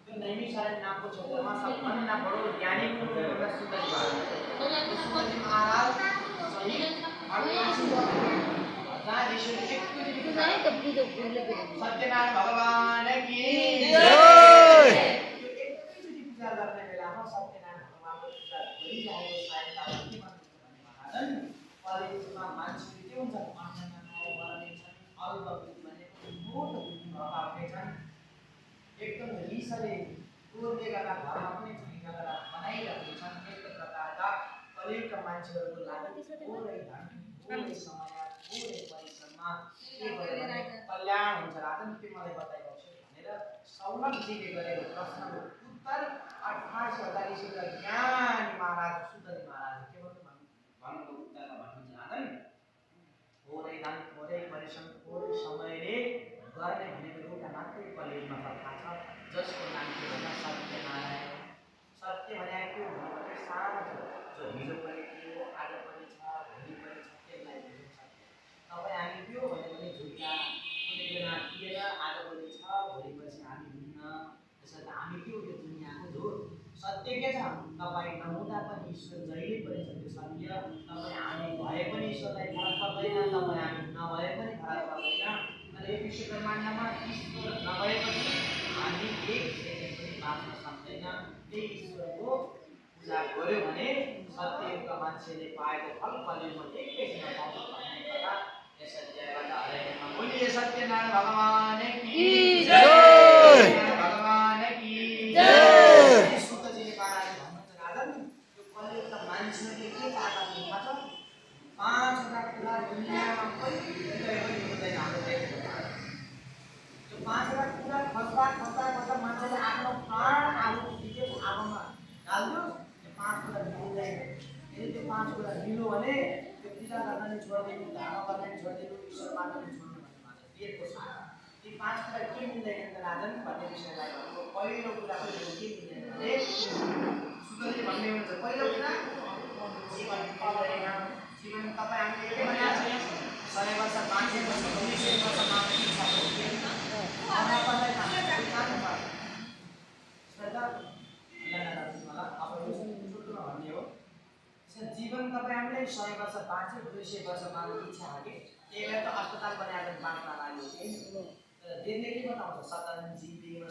त्यो नैमिषारण्य नामको क्षेत्रमा सबभन्दा बडो ज्ञानी पुरुष एउटा सुन्दरी महाराज। सुन्दरी महाराज सत्यनारायण भगवान की जय। पूजा गर्ने बेलामा सत्यनारायण भगवानको पूजा गरिरहेको सायद के महाराज कलेजमा मान्छेले के हुन्छ अन्नमा नौ गर्ने छन् अल्प बुद्धि भनेको मोट बुद्धि भएका छन्। एकदम रिसले क्रोधले गर्दा घरमा पनि झैँझगडा बनाइरहेको छन्। यस्तो प्रकारका कलियुगका मान्छेहरूको लागि थोरै धन थोरै समय थोरै परिश्रममा के गर्यो भने कल्याण हुन्छ। राजन के मलाई बताइएको छु भनेर सौनकजीले गरेको प्रश्नको उत्तर 28,000 ज्ञानी महाराज सुन्दरी महाराज के भन्नु उत्तरमा भन्नुहुन्छ राजन थोरै धन थोरै परिश्रम थोरै समयले गर्ने भनेको एउटा मात्रै कलियुगमा कथा छ जसको नाम के भन्दा सत्यनारायण। सत्य भनेको के हो भने सानो जो हिजो पनि थियो आज पनि छ भोलि पनि छ त्यसलाई भन्छ सत्य। तपाईँ हामी के हो भने झुटा कुनै बेला थिएन आज पनि छ भोलि पछि हामी हुन्न। त्यसैले हामी के हो यो दुनियाँको झुट। सत्य के छ तपाईँ नहुँदा पनि ईश्वर जहिले पनि छ त्यो सत्य। तपाईँ हामी भए पनि ईश्वरलाई फरक पर्दैन तपाईँ हामी नभए पनि फरक पर्दैन। अनि यो विश्व ब्रह्माण्डमा ईश्वर नभएपछि हामी एक सेकेन्ड पनि बाँच्न सक्दैन। त्यही ईश्वरको पूजा गर्यो भने सत्ययुगका मान्छेले पाएको फल कलियुगमा एकैछिनमा पाउँछ भन्ने कुरा यस अध्यायबाट हरेकमा बोलिए सत्यनारायण भगवान की जय। भगवान की जय। सुतजीले महाराज भन्नुहुन्छ राजन यो कलियुगका मान्छेले के चाहता हुनुहुन्छ 5,000 कुरा दुनियाँमा कहिल्यै पनि हुँदैन हाम्रो देशमा। त्यो 5,000 कुरा खस्दा मान्छेले आफ्नो प्राण आहुति दियो आगोमा हाल्नु त्यो 5 कुरा मिल्दैन। यदि त्यो 5 कुरा मिल्यो भने त्यो पूजा गर्न नि छोड्दिनु धर्म गर्न नि छोड्दिनु ईश्वर मान्न नि छोड्नु भन्ने मान्छ दिएको छ। ती 5 कुरा के मिल्दैन त राजन भन्ने विषयलाई भन्नु। पहिलो कुरा के मिल्दैन भने सुन्दरी भन्ने हुन्छ पहिलो कुरा जीवन मिल्दैन। जीवन तपाईँ हामीले के भनेको छ 100 वर्ष 500 वर्ष 200 वर्ष माग्ने इच्छा गर्दैन। अनापलाई हामीले जानु पर्छ। श्रद्धा ल अब यो सुन्नुमा भन्ने हो जीवन तपाईँ हामीले 100 वर्ष 500 200 वर्ष माग्ने इच्छा हो कि त्यसलाई त अस्पताल बनाएर बाँच्न लाग्यो कि तर दिनले के बताउँछ सदान जिन्दगीमा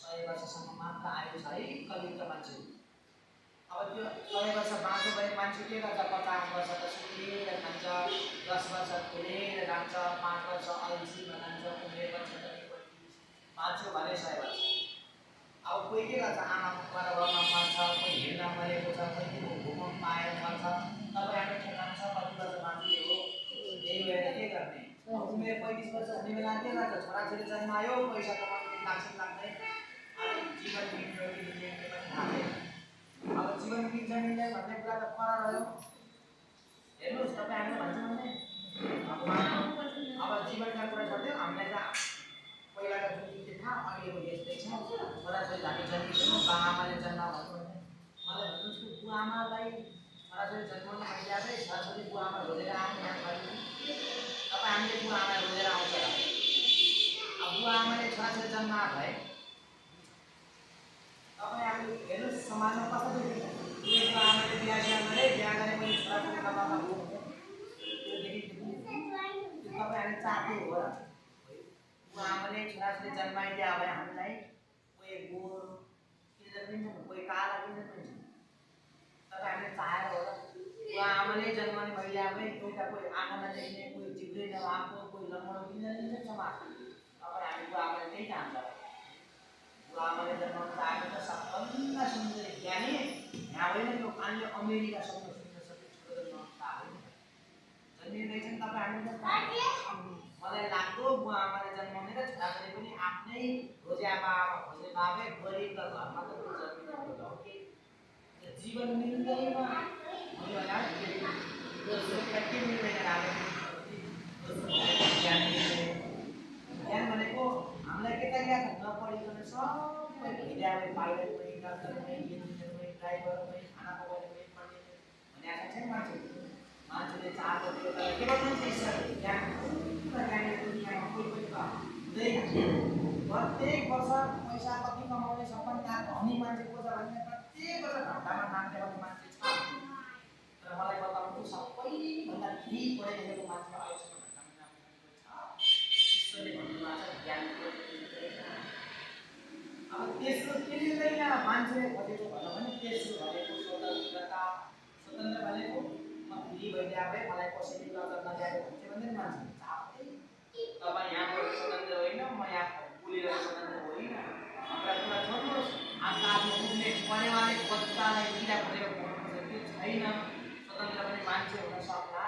100 वर्षसम्म मात्र आयु छ है कलियुगका मान्छे। अब त्यो 100 वर्ष बाँच्यो भने मान्छे के गर्छ 50 वर्ष त सुतेर खान्छ 10 वर्ष खेलेर जान्छ 5 वर्ष अल्छीमा जान्छ 19 वर्ष बाँच्यो भने 100 वर्ष। अब कोही के गर्छ आमाको परभावमा मर्छ कोही हिँड्न मरेको छ कोही भूकम्प आएर मर्छ। तपाईँ हाम्रो ठेगान छ कति वर्ष बाँच्ने हो त्यही भएर के गर्ने उमेर 35 वर्ष हुने बेला के गर्छ छोराछोरी जन्मायो पैसा कमाउनु लाग्छ लाग्दैन जीवन बिग्रियो कि बिग्रियो के पनि थाहा छैन। अब जीवन बिग्छ मिल्दैन भन्ने कुरा त पर रह्यो। हेर्नुहोस् तपाईँ हामीले भन्छौँ भने अब जीवनका कुरा छोडिदियो हामीलाई त पहिलाका जुन के थाहा अहिलेको यस्तै छ छोराछोरी हामी जन्मिन्छौँ बाबाआमाले जन्म भन्नु भने मलाई भन्नुहोस् कि बुवाआमालाई छोराछोरी जन्माउनु मैले आफै छोराछोरी बुवाआमा रोजेर आउनु यहाँ छैन। तपाईँ हामीले बुवाआमा रोजेर आउँछ र अब बुवाआमाले छोराछोरी जन्म भए तपाईँ हामीले हेर्नुहोस् समाजमा कसरी बुवाआमाले बिहा गरे पनि छोराछोरी नपाउँदा हो त्योदेखि तपाईँ हामी चाहते हो र बुवाआमाले छोराछोरी जन्माइदिए भए हामीलाई कोही गोर किन जन्मिन्छ कोही काला किन जन्मिन्छ तपाईँ हामीले चाहेर हो र बुवाआमाले जन्माउने महिला भए एउटा कोही आँखा नदेख्ने कोही जिब्रै नभएको कोही लम्बो किन जन्मिन्छ समाज। तपाईँ हामी बुवाआमाले त्यही चाहन्छ। बुवाआमाले जन्माउनु चाहेको त सबभन्दा सुन्दर ज्ञानी यहाँ होइन त्यो कानले अमेरिकासम्म सुन्न सक्ने छोरो जन्माउनु होइन जन्मिँदैछन् तपाईँ हामीले मलाई लाग्दो बुवाआमाले जन्माउने र छोराछोरी पनि आफ्नै रोजिया बाबा खोज्ने बाबे गरिब त घरमा त जन्मिँदैन हो कि जीवन मिल्दैन भन्यो होला के मिल्दैन ज्ञान भनेको हामीलाई के चाहिएको नपढिकन सबै भइदिए पाइलट पनि डाक्टर पनि इन्जिनियर पनि ड्राइभर पनि खाना पकाउने पनि पढ्ने भनेको छैन मान्छेले चाहको त्यो के भन्नुहुन्छ ईश्वरले ज्ञान दुनियाँमा कोही पनि हुँदैन। प्रत्येक वर्ष पैसा कति कमाउने पनि सबभन्दा धनी मान्छे को छ भने प्रत्येकवटा धन्दामा नाम लेखाउने मान्छे छ। तर मलाई बताउनु सबैभन्दा बढी पढे लेखेको मान्छे अहिलेसम्म धन्दामा नाम लेखेको छ। ईश्वरले भन्नुभएको छ ज्ञानको अब तेस्रो के लिँदैन मान्छेले खोजेको भनौँ भने तेस्रो भनेको स्वतन्त्रता। स्वतन्त्र भनेको म फ्री भइदिए मलाई कसैले लजर नदिएको हुन्छ भने मान्छे चाहँदै तपाईँ यहाँबाट स्वतन्त्र होइन म यहाँ बोलेर स्वतन्त्र होइन। हाम्रा कुरा छोड्नुहोस् आफ्नो उठ्ने पढेवाले बच्चालाई किरा खोलेर बोल्नुपर्छ त्यो छैन। स्वतन्त्र पनि मान्छे हुन सक्ला।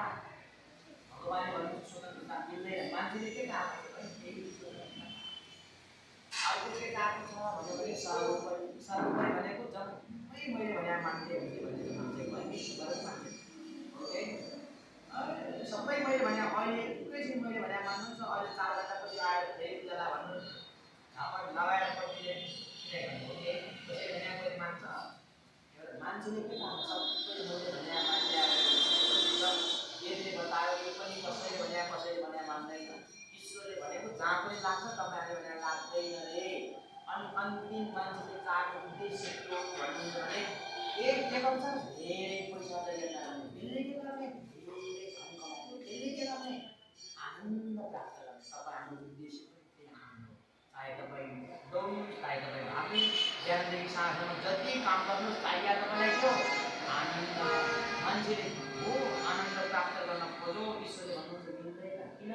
भगवान्ले भन्नु स्वतन्त्रता मिल्दैन। मान्छेले के काएको छ भने त्यही अर्को के काएको छ भने सर्वोपरि। सर्वोपरि भनेको जम्मै मैले भने मान्छे हुन्छ भनेको मान्छे भयो विश्वभर मान्छे ओके सबै मैले भने अहिले एकैछिन मैले भने मान्नुहुन्छ अहिले 4 घण्टापछि आएर फेरि पूजालाई भन्नु झापड लगाएर पट्टिले किन भन्नु ओके कसै भने कोही मान्छ एउटा मान्छेले के काम सबै मैले भने मान्छे यसले बतायो यो पनि कसैले भने मान्दैन। ईश्वरले भनेको जहाँ पनि लाग्छ तपाईहरुले भने लाग्दैन रे। अनि अन्तिम मान्छेले चाहेको उद्देश्य के हो भन्नुहुन्छ भने एक देखाउँछ धेरै पैसा ल्याएर त्यसले के गर्ने त्यसले के गर्ने आनन्द प्राप्त गर्ने। तपाईहरुको उद्देश्य पनि त्यही आनन्द हो। चाहे तपाई दौड्नुहोस् चाहे तपाई आफै बिहानदेखि साँझसम्म जति काम गर्नुहोस् चाहिए तपाईलाई के हो आनन्द। मान्छेले हो आनन्द प्राप्त गर्न खोजो ईश्वरले भन्नुहुन्छ मिल्दैन। किन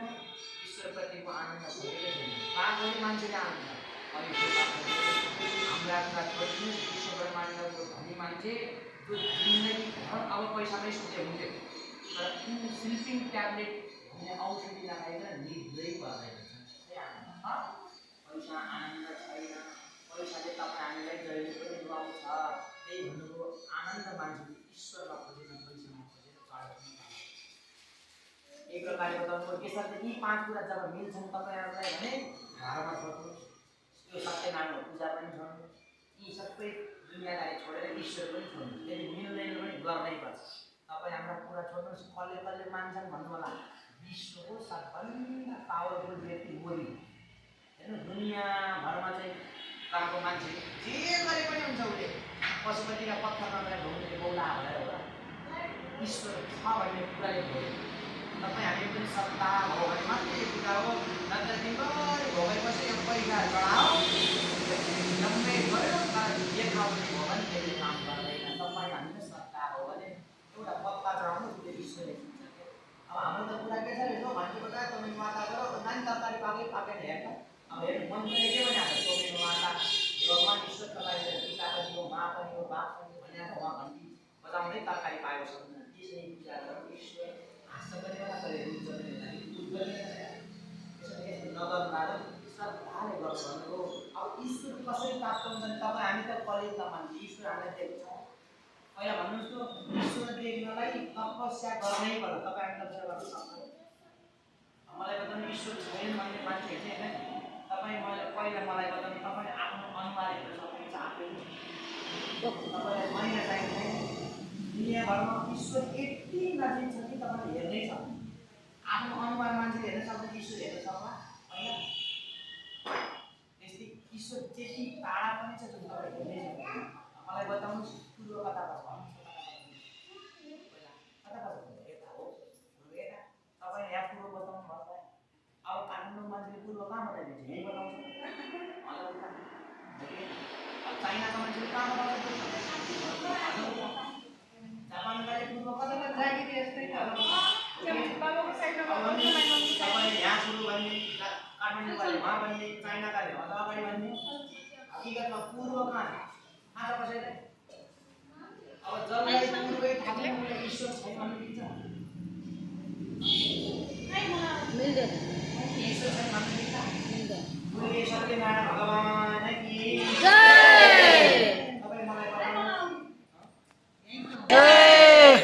ईश्वर प्रतिको आनन्द खोजेकै छैन। पागल मान्छेले आनन्द अनि हाम्रा कुरा छोड्नुहोस्। ईश्वर ब्रह्माण्डको धनी मान्छे जो जिन्दगी भर अब पैसामै सोचे हुन्थ्यो तर स्लिपिङ ट्याब्लेट भन्ने औषधि लगाएर निद्रै पर्दैन। पैसा आनन्द छैन। पैसाले तपाईँ हामीलाई जहिले पनि रुवाउँछ। त्यही भन्नुको आनन्द मान्छेले ईश्वरमा खोजेर पैसामा खोजेर चढाउँछ। एक प्रकारले बताउनु त्यसर्थ यी 5 कुरा जब मिल्छन् तपाईहरुलाई भने घरमा छोड्नुहोस्। यो सत्यनारायणको पूजा पनि छोड्नुहोस्। यी सबै दुनियादारी छोडेर ईश्वर पनि छोड्नुहोस्। यदि मिल्दैन भने गर्नै पर्छ। तपाईँ हाम्रा कुरा छोड्नुहोस्। कसले कसले मान्छन् भन्नु होला विश्वको सबभन्दा पावरफुल व्यक्ति मोदी हेर्नु दुनियाँभरमा चाहिँ कामको मान्छे जे गरे पनि हुन्छ उसले पशुपतिका पत्थरमा गएर ढोङ्गेले बौला भनेर होला ईश्वर छ भन्ने कुराले भयो। तपाईँ हामी पनि सत्ता हो भने मात्रै कुरा हो। नत्र दिनभरि भोगेपछि यो पैसा चढाओ जम्मै गऱ्यो तर देखाउने हो भने त्यसले काम गर्दैन। तपाईँ हामी सत्ता हो भने एउटा पत्ता चढाउनु उसले ईश्वरले दिन्छ। अब हाम्रो त कुरा के छ हेर्नु भनेको त तपाईँ माता गरो भन्दा नि तरकारी पाकेन हेर्न। अब हेर्नु मन्त्रीले के भनेको सोमेन माता भगवान ईश्वर तपाईँले पिता पनि हो माँ पनि हो बाप पनि हो भनेर उहाँ घन्टी बजाउँदै तरकारी पाएको छ। त्यसरी पूजा गर्नु ईश्वर हाँस्छ पनि होला तर रुन्छ पनि होला दुध पनि त्यसरी नगर्नु श्रद्धाले गर्नु भनेको। अब ईश्वर कसरी प्राप्त हुन्छ तपाईँ हामी त कलेजमा मान्छे ईश्वर हामीलाई दिएको छ। पहिला भन्नुहोस् त ईश्वर देख्नलाई तपस्या गर्नै पर्छ। तपाईँ हामी तपस्या गर्न सक्दैन। मलाई बताउनु ईश्वर छैन भन्ने मान्छे होइन तपाईँ मैले पहिला मलाई बताउनु तपाईँ आफ्नो अनुहार हेर्न सक्नुहुन्छ आफैले। तपाईँलाई महिना चाहिँदैन। दुनियाँभरमा ईश्वर यति नजिक छ कि तपाईँले हेर्नै सक्छ। आफ्नो अनुहार मान्छेले हेर्न सक्छ ईश्वर हेर्न सक्ला होइन। त्यस्तै ईश्वर त्यति टाढा पनि छ जुन तपाईँ हेर्नै सक्छ। मलाई बताउनुहोस् पूर्व कता पर्छ कता पर्छ यता हो यता तपाईँ यहाँ पूर्व बताउनु पर्छ। अब काठमाडौँ मान्छेले पूर्व कहाँ बताइदिन्छ यहीँ बताउँछ अब चाइनाको मान्छेले कहाँ बताउँछ जापानकाले पूर्व कता तपाईँ यहाँ सुरु भन्ने काठमाडौँकाले वहाँ भन्ने चाइनाकाले अझ अगाडि भन्ने हकीकतमा पूर्व कहाँ छ थाहा छ कसैलाई। अब जसलाई पूर्वै थाहा छैन उसलाई ईश्वर छैन भन्नु दिन्छ मिल्दैन। ईश्वर छैन भन्नु दिन्छ मिल्दैन। बोले सत्यनारायण भगवान की जय। तपाईँ मलाई बताउनु जय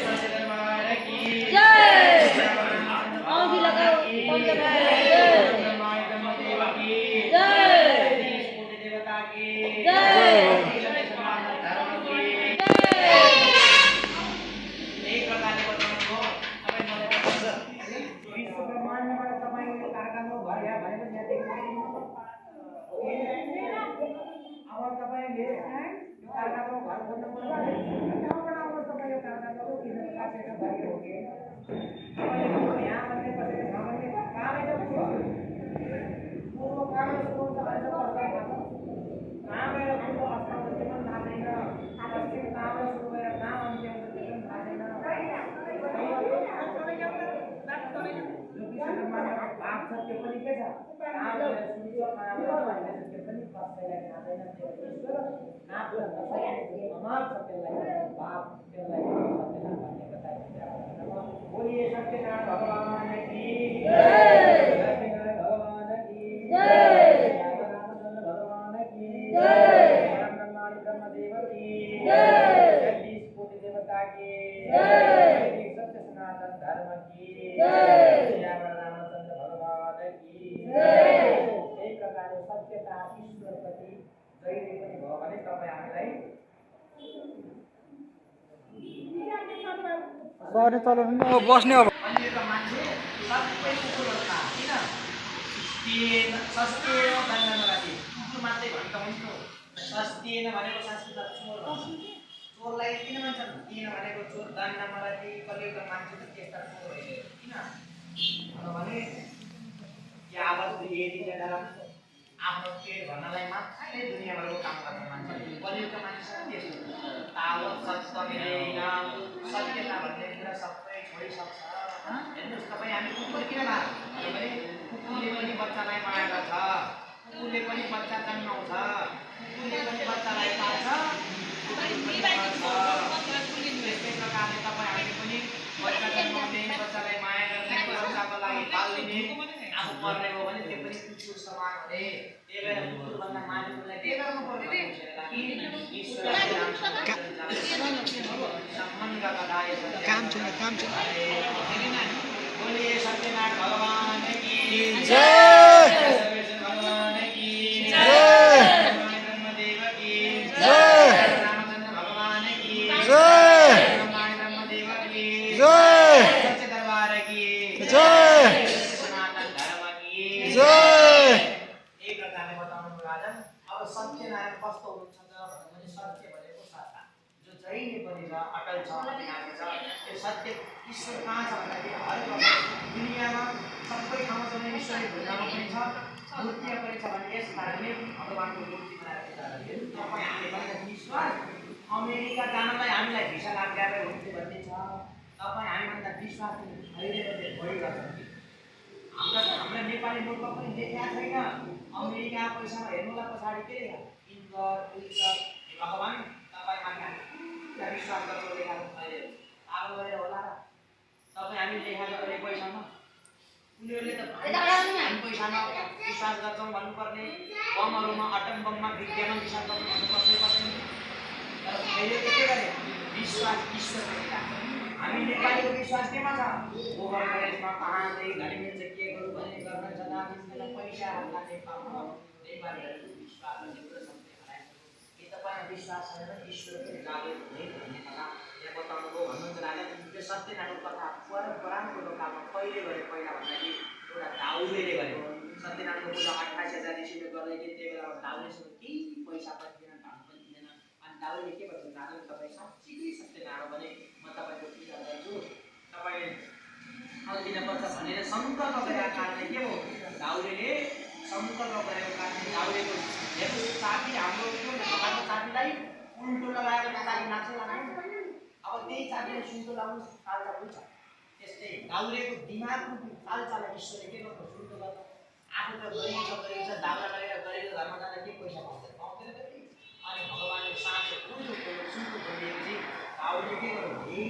सत्यनारायण की जय। औँठी लगाऊ औँठी लगाऊ देवता की जय। ब्रह्माण्डबाट तपाईको कारखाना घर या भनेको यहाँ देख्नु तपाईले कारखानाको घर खोज्नु पर्यो कहाँबाट आउँछ तपाईँ यो कारखानाको किन काटेर भयो हो कि तपाईले यहाँ भन्ने कसैले नभन्ने कामै त पूर्व कामै सुरु त अहिले कहाँ गएर पूर्व अवस्थामा त्यो पनि थाहा छैन पश्चिम कहाँबाट सुरु भएर कहाँ अन्त्य हुन्छ त्यो पनि थाहा छैन भाग छ त्यो पनि के छ कहाँ गएर सुरु छ कहाँ गएर अन्त्य छ त्यो पनि कसैलाई थाहा छैन त्यो ईश्वर नाप्छ अमर छ त्यसलाई भाव त्यसलाई सत्यनारायण भन्ने बताइन्छ बोलिए सत्यनारायण भगवान की जय सत्यनारायण भगवान की जय रामचंद्र भगवान की जय ब्रह्मांड ब्रह्मदेव की जय जगदीश कोटि देवता की जय सत्य सनातन धर्म की जय रामचंद्र भगवान की जय एक प्रकारले सत्यता ईश्वरप्रति जहिले पनि भयो भने तपाईँ हामीलाई सरी चलो बस्ने अब अहिलेका मान्छे सबै कुकुरहरू खा किन सस्तेन गन्धनराति कुकुर मात्रै भन्छ हुन्थ्यो सस्तेन भनेको संस्कृत चोर चोरलाई किन भन्छन् किन भनेको चोर गन्धनराति कलियुगका मान्छे त त्यस्ता चोर होइन किन भने यावत यदि जरा आफ्नो पेट भर्नलाई मात्रै दुनियाँभरको काम गर्ने मान्छे कलियुगका मान्छे त्यस्तो तावत सत्य मिलेन सत्यता भन्ने कुरा सबै छोडिसक्छ हेर्नुहोस् तपाईँ हामी कुकुर किन लाग्यो भने कुकुरले पनि बच्चालाई माया गर्छ कुकुरले पनि बच्चा जन्माउँछ कुकुरले पनि बच्चालाई पाल्छ त्यस्तै प्रकारले तपाईँ हामीले पनि बच्चा जन्माउने बच्चालाई माया गर्ने बच्चाको लागि पालिने आफू पर्ने हो भने त्यो पनि कुकुर समान हुने त्यही भएर कुकुरभन्दा मानिसलाई के गर्नु पर्ने काम छ बोलिए सत्यनारायण भगवान की जय भगवान की जय ब्रह्मदेव की जय रामचंद्र भगवान की जय ब्रह्मदेव की जय सच्चे दरबार की जय सनातन धर्म की जय एक प्रकारले बताउनु राजन अब सत्यनारायण कस्तो हुनुहुन्छ त भने सत्य भनेको सत्ता जो जहिले पनि छ अटल छ अविनाशी छ त्यो सत्य ईश्वर कहाँ छ भन्दाखेरि हरेक दुनियाँमा सबै ठाउँमा छ भने ईश्वरले भुजामा पनि छ मूर्तिमा पनि छ भने यस कारणले भगवानको मूर्ति बनाएर तपाईँ हामीले भनेको विश्वास अमेरिका जानलाई हामीलाई भिसा लाग्दै हुन्थ्यो भन्ने छ तपाईँ हामीभन्दा विश्वास अहिले बढी गर्छ हाम्रो नेपाली मुलुक पनि देखाएको छैन अमेरिका पैसामा हेर्नुलाई पछाडि के लेखा इन्गर उइगर भगवान् तपाईँ माथि विश्वास गर्छौँ लेखाएको अहिले आगो गरेर होला र तपाईँ हामी लेखाएको अहिले पैसामा उनीहरूले त हामी पैसामा विश्वास गर्छौँ भन्नुपर्ने बमहरूमा अटम बममा विज्ञानमा विश्वास गर्छौँ भन्नुपर्ने पर्ने तर अहिले के गरे विश्वास ईश्वरमा हामी नेपालीको विश्वास केमा छ ओभर कलेजमा कहाँदै घडी मिल्छ के गरौँ भने गर्न जता त्यसलाई पैसा हाल्दा नेपालमा त्यही भएर विश्वास भन्ने कुरा सबै हराएको के तपाईँमा विश्वास छैन ईश्वर पनि जागृत हुँदै भन्ने कथा यहाँ बताउनु भयो भन्नुहुन्छ राजा त्यो सत्यनारायण कथा पुराणको लोकालमा कहिले गरे पहिला भन्दाखेरि एउटा दाउरेले गर्यो सत्यनारायणको पूजा 28,000 ईस्वीमा गर्दै थिए त्यही बेला दाउरेसँग केही पैसा पनि थिएन धन पनि थिएन अनि दाउरेले के भन्छ राजा तपाईँ साँच्चीकै सत्यनारायण भने म तपाईँको पूजा गर्छु तपाईँले अल्दिनुपर्छ भनेर सङ्कल्प गरेका कारणले के हो दाउरेले सङ्कल्प गरेको कारणले दाउरेको हेर्नु चाबी हाम्रो ढोकाको चाबीलाई उल्टो लगाएर चाबी नाच्छ लगायो अब त्यही चाबीले सुल्टो लगाउनु चाल्चा हुन्छ त्यस्तै दाउरेको दिमागको चाल्चालाई ईश्वरले के गर्छ सुल्टो गर्छ आफू त गरिब छ दाउरा लगेर गरेको घरमा जाँदा के पैसा पाउँदैन पाउँदैन त अनि भगवान्ले साँचो उल्टो सुल्टो गरिदिएपछि दाउले के गर्यो धेरै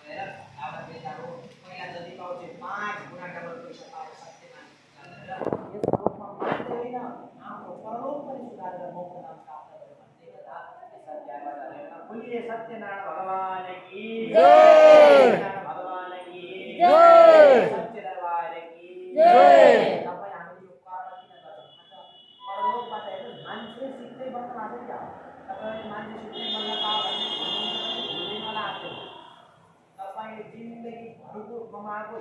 गएर दाउरा बेच्दा हो पहिला जति पाउँथ्यो 5 गुणा डबल पैसा पाएर सत्यनारायण यस रूपमा मात्रै होइन आफ्नो परलोक पनि सुधारेर मोक्ष नाम प्राप्त गर्यो भन्दै गर्दा सत्यबाट हेर्न बोलिए सत्यनारायण भगवान की जय भगवान की जय सत्य दरबार की जय तपाईँ हामीले यो कर्म किन गर्छौँ परलोकबाट हेर्नु मान्छे सिक्दै बस्न लाग्छ क्या तपाईले मान्छे सिक्दै बस्न पायो भने भुलिन लाग्छ तपाईले जिन्दगी भरको कमाएको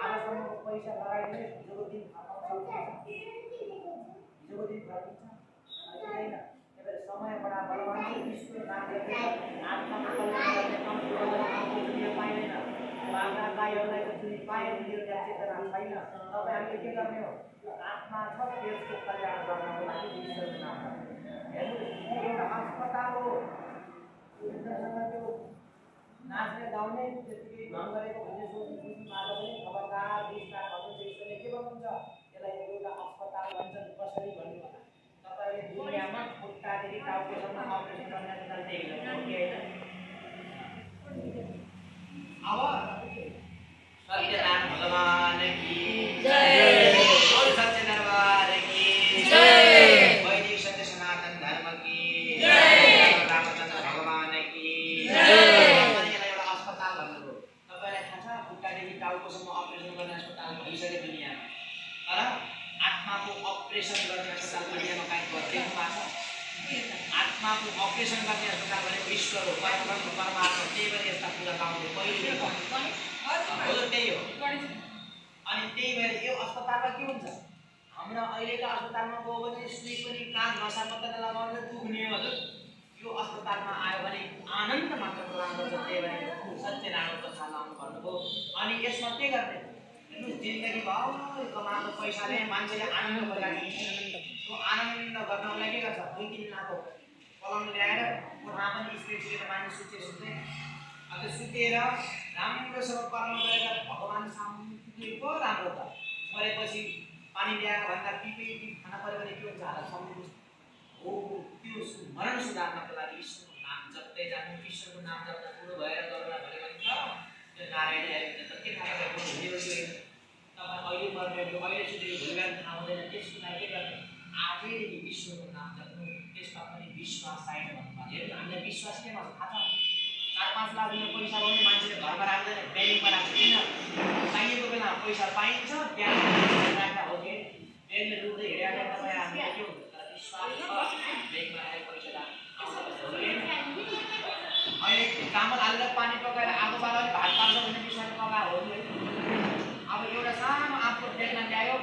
आजसम्मको पैसा लगाइदिनुहोस् हिजोको दिन फर्काउँछ हिजोको दिन फर्किन्छ होइन यदि यो चेतना छैन तपाईँ हामीले के गर्ने हो यो आत्मा छ त्यसको कल्याण गर्नको लागि ईश्वरको नाम हेर्नु एउटा अस्पताल हो त्यो नाच्ने गाउने त्यतिकै ढङ गरेको भन्ने सोच्नुबाट पनि खबरदार विस्तार भन्नुहुन्छ ईश्वरले के भन्नुहुन्छ यसलाई एउटा अस्पताल भन्छन् कसरी भन्नु होला तपाईँले दुनियाँमा खुट्टादेखि टाउकोसम्म अपरेसन गर्नको लागि त्यही हो कि होइन अब सत्यनारायण भगवान की जय बोल सच्चे दरबार की जय वैदिक सत्य सनातन धर्म की जय रामचंद्र भगवान की जय एउटा अस्पताल भन्नुभयो तपाईलाई थाहा छ खुट्टादेखि टाउकोसम्म अपरेसन गर्ने अस्पताल भइसक्यो दुनियाँमा तर आत्माको अपरेसन गर्ने अस्पताल दुनियाँमा काहीँ गरिदिनु भएको छ आत्माको अपरेसन गर्ने अस्पताल भने विश्व हो परब्रह्म परमात्मा त्यही भएर यस्ता कुरा गाउँले पहिले हो त्यही हो अनि त्यही भएर यो अस्पतालमा के हुन्छ हाम्रो अहिलेको अस्पतालमा गयो भने सुई पनि कान नसा पत्ता लगाउन दुख्ने हजुर यो अस्पतालमा आयो भने आनन्द मात्र प्रदान गर्छ त्यही भएर सत्यनारायण कथा लाउनु भन्नुभयो अनि यसमा के गर्ने जिन्दगी भाउ कमाएको पैसाले मान्छेले आनन्द गरिरहेको त्यो आनन्द गर्नको लागि के गर्छ 2-3 लाखको कलम ल्याएर कोठामा पनि स्क्रिन सिकेर मान्छे सुत्दै अब सुतेर राम्रोसँग कर्म गरेर भगवान सामने पो राम्रो त मरेपछि पानी ल्याएर भन्दा पिपे खाना पऱ्यो भने के हुन्छ हालत सम्झिनु हो त्यो मरण सुधार्नको लागि ईश्वरको नाम जप्दै जानु ईश्वरको नाम जप्दा पुरो भएर गरुडा भने पनि त त्यो नारायण आएको त के थाहा भएको हुँदैन तपाईँ अहिले मर्ने अहिले सुतेको भुलगान थाहा हुँदैन त्यसको लागि के गर्ने आजैदेखि ईश्वरको नाम जप्नु त्यसमा पनि विश्वास चाहिन्छ भन्नुभयो हेर्नु हामीलाई विश्वास केमा छ थाहा छ 4-5 लाख रुपैयाँ पैसा पाउने मान्छेले घरमा राख्दैन ब्याङ्कमा राख्छ किन चाहिएको बेला पैसा पाइन्छ ब्याङ्कमा राख्दा हो कि ब्याङ्कले डुब्दै हिँडेर तपाईँ हामीलाई के हुन्छ तर विश्वास छ ब्याङ्कमा राखेको पैसा अहिले चामल हालेर पानी पकाएर आगो बालेर भात पाल्छ भने विश्वास पकाएको हो नि अब एउटा सानो आँपको ब्याङ्कमा ल्यायो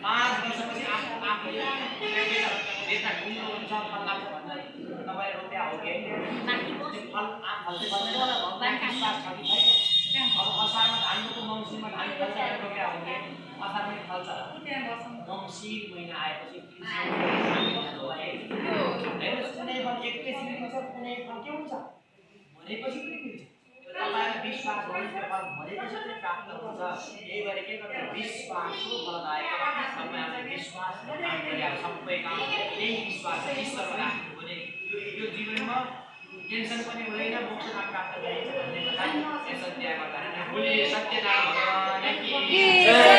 5 वर्षपछि आफूले बेच्दा ढुङ्गो हुन्छ फल लाग्छ भन्दा तपाईँ रुपियाँ हो कि फल आँप फल्छ भन्दैन होला भगवान विश्वास छ कि छैन अब असारमा धानको मङ्सिरमा धान फल्छ रुपियाँ हो कि असारमै फल्छ मङ्सिर महिना आएपछि कुनै फल एकैछिन मिल्छ कुनै फल के हुन्छ भनेपछि पनि मिल्छ तपाईलाई विश्वास गर्नु त्यो फल भनेपछि चाहिँ प्राप्त हुन्छ यही भएर के गर्नु विश्वासको फलदायक तपाईहरुले विश्वास गरेर सबै काम त्यही विश्वास ईश्वरमा राख्नु भने यो जीवनमा टेन्सन पनि हुँदैन मोक्ष प्राप्त गरिन्छ भन्ने कुरा यस अध्यायमा गर्ने बोले सत्यनारायण भगवान की जय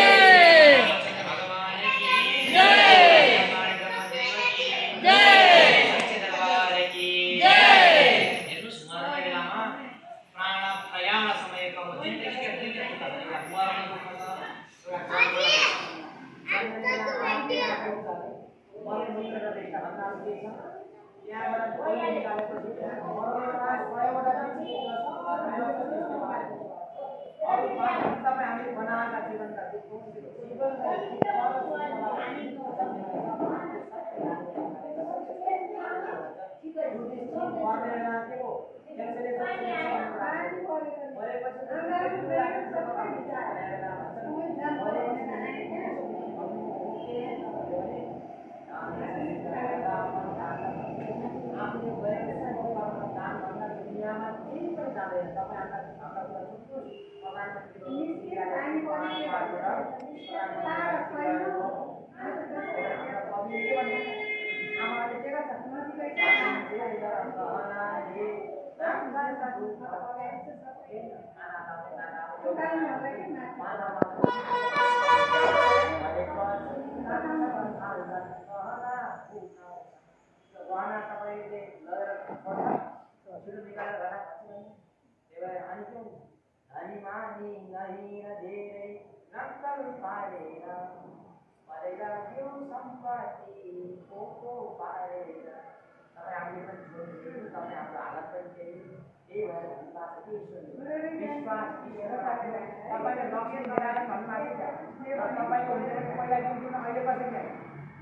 भगवान की जय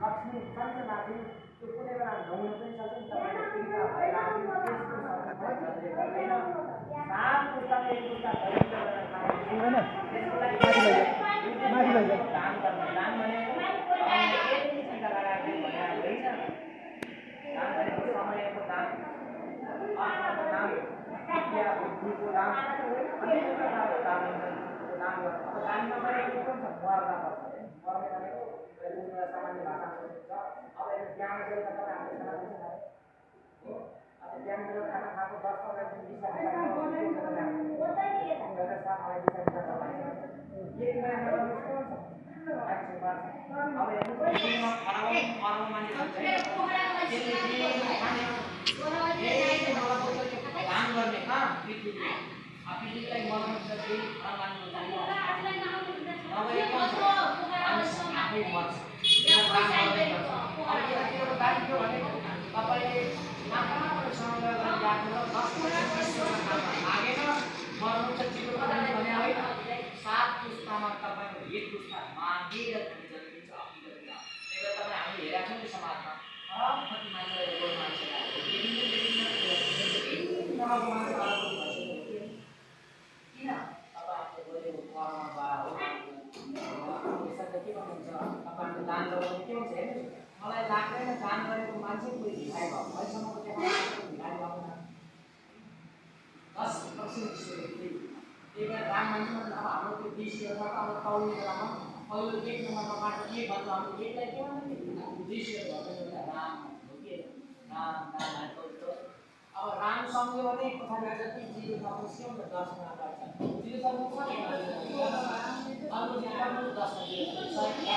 लक्ष्मी चन्द्रमाथि त्यो कुनै बेला ढुङ्नु पनि सक्छ नि तपाईँले सात पुस्तक एक पुस्तक दान गर्ने दान भने यति चिन्ता लगाएर भइरहेको होइन दान भनेको समयको दान अर्थको दान विद्या बुद्धिको दान अनेक प्रकारको दान हुन्छ दान गर्नु अब दान नगरेको कुन छ मर्दा पर्छ मर्ने भनेको सामान्य भाषामा बुझ्छ अब यो बिहान बेलुका तपाईँ हामीले खाना खान्छ हो अब बिहान बेलुका खाना खाएको 10 15 दिन बिसाएर एक महिना गर्नु पर्छ अब हेर्नु अरबौँ मान्छे हुन्छ दान गर्ने पृथ्वीलाई मर्नु छ त्यही आफै मर्छ तपाईँले आफूसँग राखेर 10 मर्नु छ चिरो भने होइन 7 पुस्तामा तपाईँको एक पुस्ता मागेर जन्मिन्छ हकिकतमा त्यही भएर तपाईँ हामीले हेरेका छौँ नि समाजमा कति मान्छेलाई रोग मान्छेलाई किन तपाईँहरूले गरेको कर्मद्वारा हो यसरी के भन्नुहुन्छ तपाईँहरूले दान गराउने के हुन्छ हेर्नु मलाई लाग्दैन दान गरेको मान्छे कोही भिखारी भयो अहिलेसम्मको भिखारी भएको 10% त्यही भएर दान मान्छे अब हाम्रो त्यो 20 रुपियाँमा अब तौली बेलामा पहिलो एक नम्बरमा बाटो के भन्छ हाम्रो एकलाई के भन्छ नि 20 रुपियाँ एउटा राम हो के राम अब राम सँगै भने पछाडि जति जिरो सक्नु के हुन्छ 10 मा गर्छ जिरो सक्नु छ अर्को जिरो सक्नु 10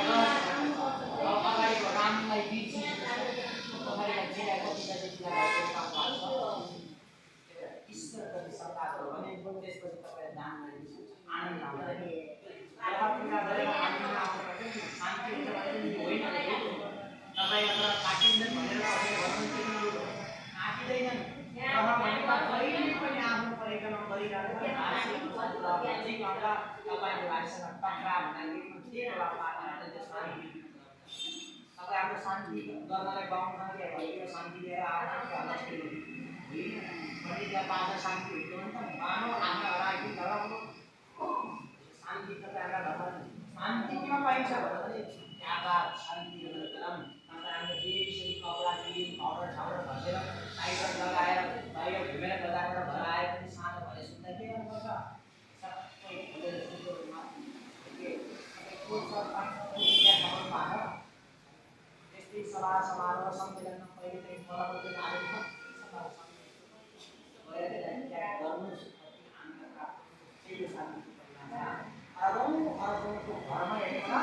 मा अगाडिको रामलाई 20 पछाडिको जिराको पिताजी लगाएको काम गर्छ ईश्वरप्रति श्रद्धा गरौँ भने त्यसपछि तपाईँले दान गरेपछि आनन्द आउँछ पूजा गरेर आनन्द आउँछ शान्ति हुन्छ भने होइन तपाईँ एउटा काटिँदैन भनेर काटिँदैन भनेको कहिले पनि आफ्नो परिक्रमा गरिरहेको तपाईँको भाइसँग टक्रा भन्दाखेरि के प्रभाव पार्न त्यो शान्ति तपाईँ आफ्नो शान्ति गर्नलाई गाउँमा के भयो शान्ति लिएर आउँछ त्यहाँ पाँच शान्ति हुन्छ भने त मानव हाम्रो हराएको धर्मको शान्ति तपाईँहरूलाई घरमा शान्ति किन पाइन्छ भन्दाखेरि आकाश शान्ति तरम तपाईँ हाम्रो देशरी कपडा किन पाउडर छाउडर घसेर टाइगर लगाएर बाहिर घुमेर बजारबाट घर आएर पनि सानो भए सुन्दा के गर्नुपर्छ सबै खोलेर सुन्नु त्यस्तै सभा समारोह सम्मेलनमा पहिले चाहिँ फलको आएको अरबौँको घरमा हेर्नुमा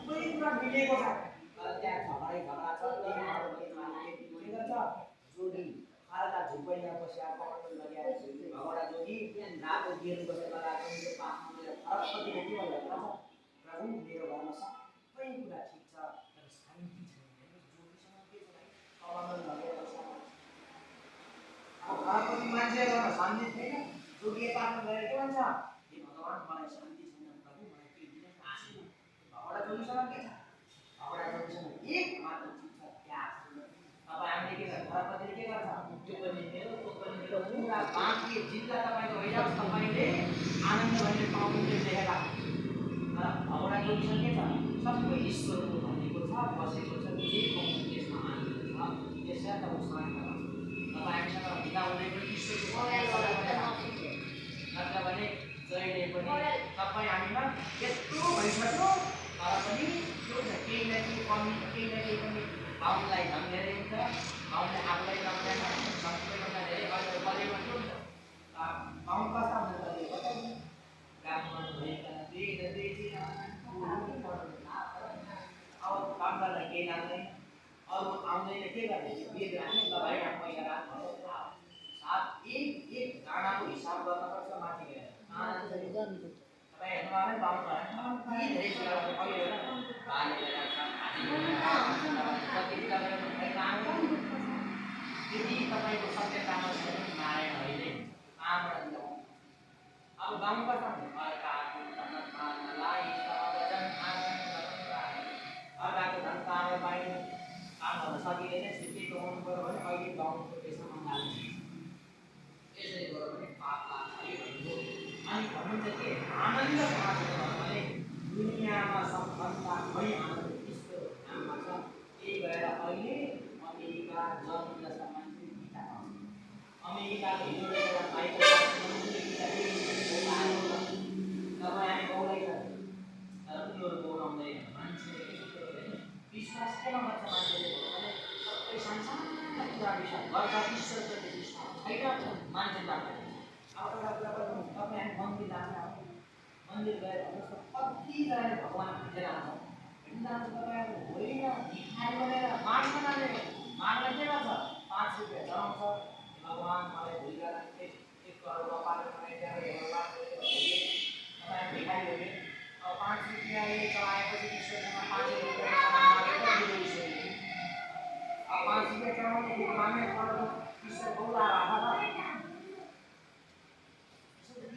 सबै कुरा मिलेको छ तर त्यहाँ झगडा छ त्यही के गर्छ जोगी खालका झुपैमा बसेर कमल लगाएर झगडा जोगी नाको गिर बसेर लगाएको त्यो पापमा मेरो फरकपट्टिले के भइरहेको छ प्रभु मेरो घरमा सबै कुरा ठिक छ तर शान्ति छैन जोगीसँग के छ कमल लगेर बसेर घरको मान्छेहरूमा शान्ति छैन जोगीले प्रार्थना गरेर के भन्छ हे भगवान् मलाई शान्ति छैन प्रभु मलाई के दिन आशा झगडा जोगीसँग के छ झगडा जोगीसँग एक मात्र चिज छ त्याग तपाईँ हामीले के गर्छ घरपतिले के गर्छ त्यो पनि मेरो पुरा बाँकी जिल्ला तपाईँको होइन तपाईँले आनन्द भनेर पाउनुहुन्छ देखेर तर झगडा जोगीसँग के छ सबै ईश्वरको भनेको छ बसेको छ जे पाउनु त्यसमा आनन्द छ त्यसलाई त उसँग हामीसँग भिदा हुँदै पनि ईश्वरको नत्र भने जहिले पनि तपाईँ हामीमा यत्रो भइसक्यो तर पनि त्यो केही न केही कमी केही न केही पनि बाहुनलाई धन धेरै हुन्छ बाहुनले आफूलाई लाग्दैन सबैभन्दा धेरै अहिले कलेजमा के हुन्छ बाहुन कस्ता हुन्छ कहिले बताउनु काम गर्नु भइकन अब काम गर्दा केही लाग्दैन अरू आउँदैन के गर्ने बेद राख्ने लगाएर पैसा राख्नु एक गाडाको हिसाब गर्नुपर्छ माथि गएर तपाईँ हेर्नुभयो भने बाहुन भयो धेरै कुराहरू अहिले कति कुराहरू यदि तपाईँको सत्यतामा छ भने नारायण अहिले कहाँबाट दिलाउनु अब गाउँ कता अर्काको धन काँडा पाइने काम गर्न सकिँदैन सिद्धिको हुनु पऱ्यो भने अहिले गाउँको पेसामा लाग्छ यसरी गऱ्यो भने पाप लाग्छ अनि भन्नुहुन्छ के केटाको हिँड्नु रहेछ भाइको तपाईँ हामी गाउँलाई तर उनीहरू गाउन आउँदैन मान्छेले विश्वास किन गर्छ मान्छेले भने सबै सानसानो कुरा विश्वास गर्छ ईश्वरप्रति विश्वास छैन मान्छे जान्छ अब एउटा कुरा पनि तपाईँ हामी मन्दिर जान्छ मन्दिर गएर भन्नुहोस् न कतिजनाले भगवान् खोजेर आउँछ जान्छ तपाईँहरू होइन भिखारी बनेर माग्न जाने माग्न के गर्छ 5 रुपियाँ चढाउँछ भगवान् मलाई भुलिएर 1 करोड पालेर तपाईँ भिखारी हो भने अब 5 रुपियाँ चढाएपछि ईश्वरसँग 5 रुपियाँ सामान मागेर दिँदैछ अब 5 रुपियाँ चढाउनु माग्ने पर्छ ईश्वर बहुला आधा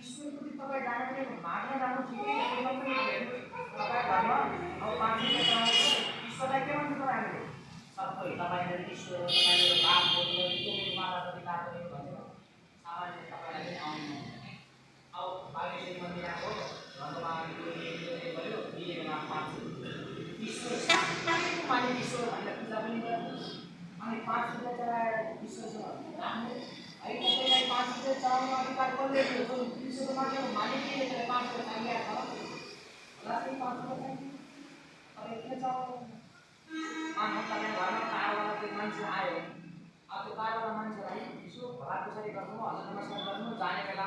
ईश्वरप्रति तपाईँ जानु पनि माग्न जानु ठिकै तपाईँ घरमा अब 5 रुपियाँ चढाउनु ईश्वरलाई के भन्छ हामीले सबै तपाईँले ईश्वर तपाईँले बाप बोल्नु माता पिता पनि भन्छ सामान्य तपाईँलाई पनि आउनु अब बागेश्वरी मन्दिर आएको धन्यवाद भयो दिएमा 5 ईश्वर माने ईश्वर भनेर पूजा पनि गर्नु अनि 5 रुपियाँ चढाएर ईश्वरसँग राख्नु है तपाईँलाई 5 रुपियाँ चढाउनु अधिकार कसले दिएको ईश्वरको मान्छेको मालिकले त्यसलाई 5 रुपियाँ चाहिएको छ होला चाहिँ 5 रुपियाँ चाहिन्छ तपाईँ के चढाउनु मानव तपाईँ घरमा कारवाला कोही मान्छे आयो अब त्यो कारवाला मान्छेलाई यसो भला कसरी गर्नु हजुर नमस्कार गर्नु जाने बेला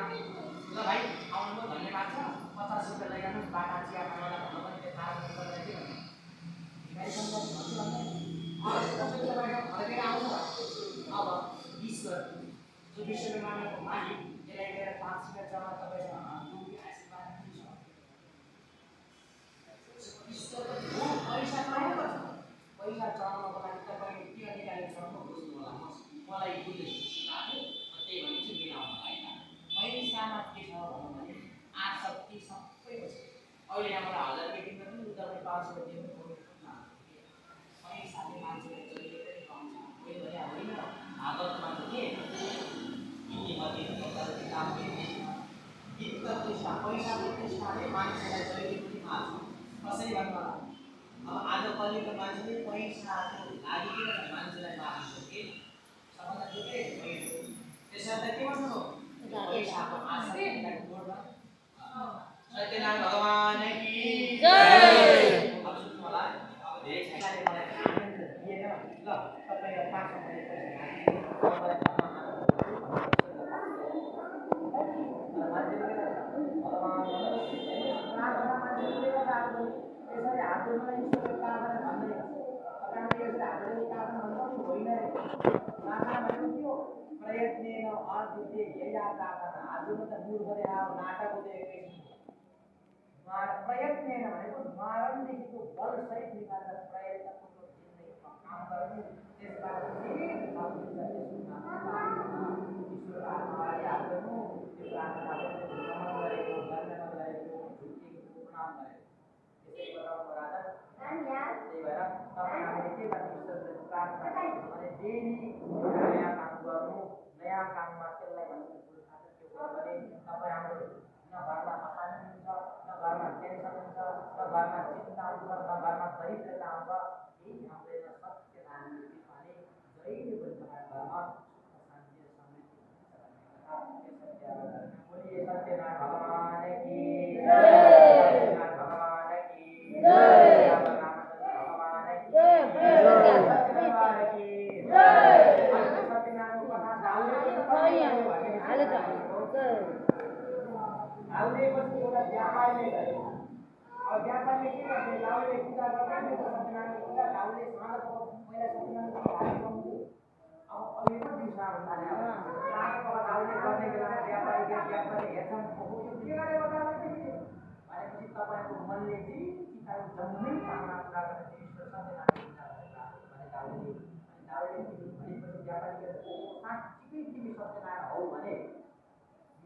ल भाइ आउनुभयो धन्यवाद छ 50 रुपियाँ लगाइरहनु बाटा चिया खानलाई भन्नु पनि त्यो कारवाला गरेर के भन्नु अब ईश्वर जो विश्वले मानेको मालिक यसलाई लिएर 5 रुपियाँ जम्मा तपाईँसँग आशीर्वाद ईश्वर पैसा चढाउनु पर्छ पैसा चढाउनको लागि तपाईँले के अधिकारी गर्नु बुझ्नु होला मलाई बुझ्दै सिकाएको त्यही भने चाहिँ मिलाउनु होइन पैसामा के छ भनौँ भने आसक्ति सबै छ अहिले यहाँबाट 1000 रुपियाँ दिनु पनि उता 500 रुपियाँ दिनु पैसाले मान्छेले जहिले पनि पाउँछ कोही भने होइन आदतमा चाहिँ के किमती किताब वित्त पैसाको तृष्णाले मान्छेलाई जहिले पनि मान्छ कसै भन्नु होला अब आज कलिको मान्छेले पैसाको लागि किन मान्छेलाई मार्छ कि सबभन्दा ठुलै त्यसर्थ के भन्नु पैसाको आशा जोड्दा सत्यनारायण भगवान की जय अब सुन्नु होला अब धेरै छैन मलाई आनन्द दिएन ल तपाईँ 5 प्रयत्नेन अद्वितीय यया प्रार्थना आजु त मूर्खले आयो नाटक हुँदै प्रयत्नेन भनेको मरणदेखिको बलसहित निकाल्न प्रयत्नपूर्वक जिन्दगीमा काम गर्नु त्यसबाट धेरै फल दिन्छ ईश्वर आत्मालाई याद गर्नु त्यो प्रार्थना गरेको नमन गरेको धन्यवाद गरेको झुक्केको प्रणाम गरेको त्यसै बताउनु राजा त्यही भएर तपाईँ हामीले के गर्ने ईश्वरले प्रार्थना भने डेली नयाँ काम गर्नु नयाँ काममा त्यसलाई भन्नु भने तपाईँ हाम्रो न घरमा अशान्ति हुन्छ न घरमा टेन्सन हुन्छ न घरमा चिन्ता हुन्छ न घरमा दरिद्रता हुन्छ यही हामीले सत्य नारायण भने जहिले पनि तपाईँको घरमा शान्ति समृद्धि हुन्छ बोलिए सत्यनारायण भगवान की जय सत्यनारायण भगवान की जय रामचंद्र भगवान की जय सत्यनारायण की जय सत्यनारायण को कथा हाले लाउले पछि एउटा व्यापारले गयो अब व्यापारले के गर्छ लाउले पूजा गर्दैन त सत्यनारायण पूजा लाउले साँझको पहिला सत्यनारायण हालेको अब अहिले पनि दिउँसो आउन थाल्यो साँझको लाउले गर्ने बेलामा व्यापारीले हेर्छन् के गरे बताउनु भनेपछि तपाईँको मनले जे चिताको जम्मै कामना पूरा गर्ने ईश्वर सत्यनारायण पूजा भने लाउले भनेपछि व्यापारीले साँच्चै तिमी सत्यनारायण हौ भने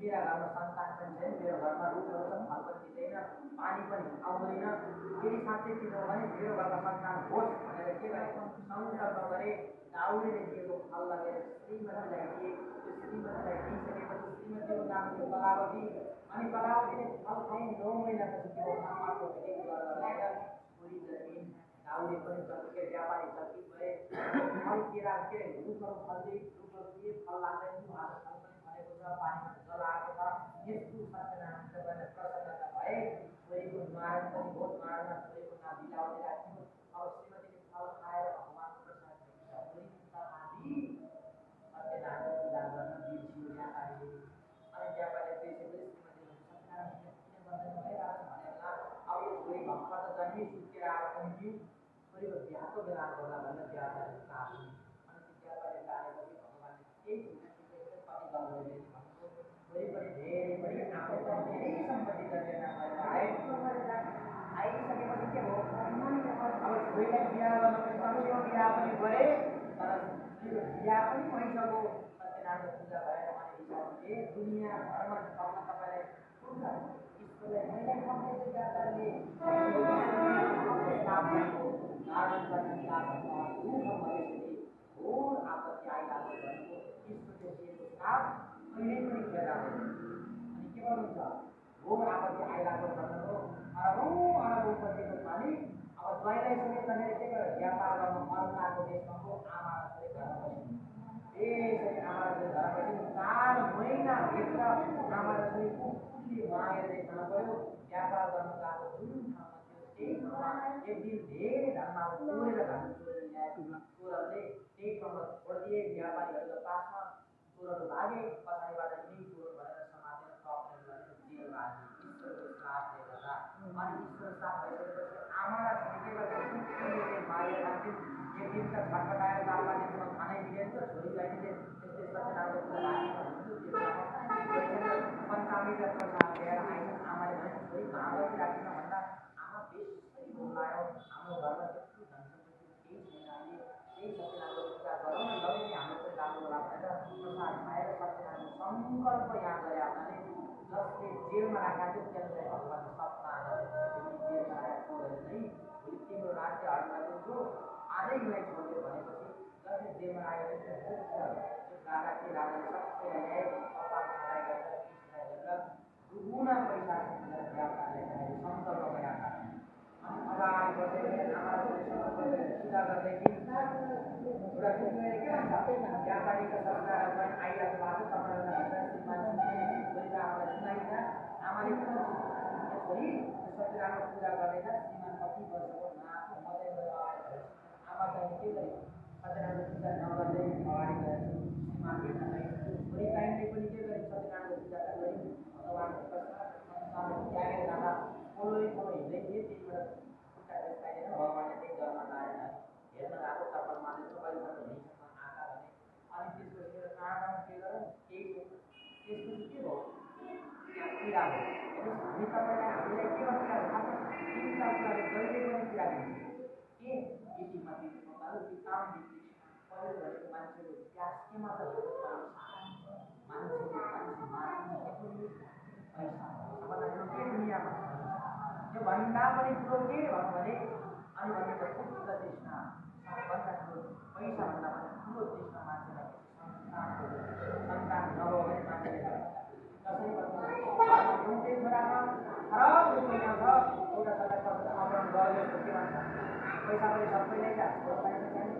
मेरा घरमा सन्तान पनि छैन मेरो घरमा रुखहरू पनि फल पनि दिँदैन पानी पनि आउँदैन यदि साँच्चै तिम्रो भने मेरो घरमा सन्तान होस् भनेर के गरेको सङ्कल्प गरे दाउले दिएको फल लगेर श्रीमतीलाई दिए त्यो श्रीमतीलाई दिइसकेपछि श्रीमतीको नाम थियो कलावती अनि कलावतीले फल खाइ 9 महिनापछि त्यो आमाको भेट गरेर छोरी जन्मिन् दाउले पनि जतिकै व्यापारी जति भए फल केरा के रुखहरू फल्दै रुखहरू के फल लाग्दैन आज फल पनि बसेको छ, पानीमा जल आएको छ। यस्तो सत्यनारायण पूजा गर्ने प्रसन्नता भए छोरीको नुहारण पनि हो, नुहारणमा छोरीको नाम लीलावती राख्यो। अब श्रीमतीले फल खाएर भगवानको प्रसाद भेट्छ। छोरी पुत्र आदि सत्यनारायण पूजा गर्न बिर्सियो व्यापारीले। अनि व्यापारीले बिर्सेपछि श्रीमतीले सत्यनारायण पूजा किन गर्दैन भनेर भनेला। अब यो छोरी भर्खर त जन्मी सुत्केर आएर पनि दिउँ, छोरीको बिहाको बेला गर्ला भनेर व्यापारीले चाह्यो। अनि त्यो व्यापारीले चाहेपछि भगवानले केही कति गर्दैन भनेको छोरी पनि धेरै पनि आफू पनि धेरै सम्पत्ति दर्जना गरेर आइसकेपछि के हो, अब छोरीलाई बिहा गर्नुपर्छ। छोरीको बिहा पनि गरे, तर छोरीको बिहा पनि भइसक्यो। सत्यनारायण पूजा भएर भने हिसाबले दुनियाँभरमा ठग्न तपाईँलाई पुग्छ। ईश्वरलाई मैले ठग्दैछु व्यापारले कारण गर्ने लाभभन्दा दुःख भएपछि घोर आपत्ति आइलाग्यो भनेको ईश्वरले दिएको श्राप कहिल्यै पनि खेर जाँदैन। अनि के गर्नुहुन्छ, घोर आपत्ति आइलाग्यो भन्नुको अरबौँ अरबौँपतिको मालिक अब ज्वाइँलाई समेत भनेर के गर्यो, व्यापार गर्न अर्काको देशमा को आमा र छोरी घर बस्नु। त्यसरी आमा र छोरी घर बस्नु 4 महिनाभित्र आमा र छोरी कुकुरले मागेर देख्न गयो। व्यापार गर्न गएको जुन ठाउँमा थियो त्यही ठाउँमा एक दिन धेरै धनमा चोरेर घाँस चोरेर ल्याएको चोरहरूले त्यही ठाउँमा छोडिदिए। व्यापारीहरूको पासमा चोरहरू भागे, पछाडिबाट यही चोर भनेर समातेर टक्रेर गरेर जेलमा हाले। ईश्वरको श्रापले गर्दा। अनि ईश्वर श्राप भइसकेपछि आमा र छोरी के गर्छ, कुकुरले मारेर खान्थ्यो। एक दिन त छटपटाएर बाबाले खानै दिँदैन, छोरी बहिनीले त्यस्तै सत्यनारायण पूजा राखेको हुन्थ्यो। पञ्चामी जस्तो ल्याएर आइन्। आमाले भने छोरी महावती राखिन भन्दा आमा बेसी बोलायो, हाम्रो घरमा त्यस्तो धन सम्पत्ति केही छैन, अहिले त्यही सत्यनारायण पूजा गरौँ न, लौ नि हाम्रो पनि राम्रो होला भनेर प्रसाद खाएर सत्यनारायण सङ्कल्प यहाँ गरे हुनाले जसले जेलमा राखेको थियो त्यसलाई भगवान्ले सपना जेलमा राखेको नै भोलि तिम्रो राज्य हड्न दिन्छु, आजै मलाई छोड्यो भनेपछि जसले जेलमा राखेको राजा के राजाले सबै ल्याए, कपाल खटाइ गरेर पिसलाई गरेर दुगुना पैसा व्यापारले सङ्कल्प गराएका। अनि अगाडि बसेर आमा पूजा गर्दैथि। एउटा कुकुरले के भन्छ, व्यापारीको सरकारमा आइरहेको भएको तपाईँहरूलाई श्रीमान छोरीको आमालाई सुनाइन्छ। आमाले के भन्छ, छोरी सत्यनारायण पूजा गर्दैछ, श्रीमान कति वर्षको नआएको मदै गएर आमा चाहिँ के गरे, सत्यनारायण पूजा नगर्दै अगाडि गएर श्रीमान भेट्नलाई छोरी चाहिँले पनि के गरे, सत्यनारायण पूजा गर्दै भगवानको प्रसाद त्यागेर जाँदा पोलो हिँड्दै थिए। त्यहीबाट खुट्टा देखाइदिएर भगवानले त्यही जन्म लाएर हेर्न गएको चप्पल मार्दै तपाईँसँग हिँड्छ आँखा भने। अनि त्यसपछि आँखामा के गरौँ, केही त्यसपछि के भयो, त्यहाँ पीडा भयो। हेर्नुहोस्, हामीलाई के गर्छ, आफ्नो चिन्ता कुराले जहिले पनि पीडा दिन्छ। के यतिमा दिनु कि काम दिन्छ पऱ्यो भनेको मान्छेको प्यास केमा छ, मान्छे पैसा के दुनियाँमा यो भन्दा पनि ठुलो के भन्नु भने, अनि भनेको पुत्र तृष्णा सबभन्दा ठुलो, पैसाभन्दा पनि ठुलो तृष्णा मान्छेलाई सन्तान नभयो भने मान्छेले कसै घरमा एउटै छोरामा खराब पैसा छ, एउटा छोरा अपहरण गर्यो के भन्छ, पैसा पनि सबैले पैसाभन्दा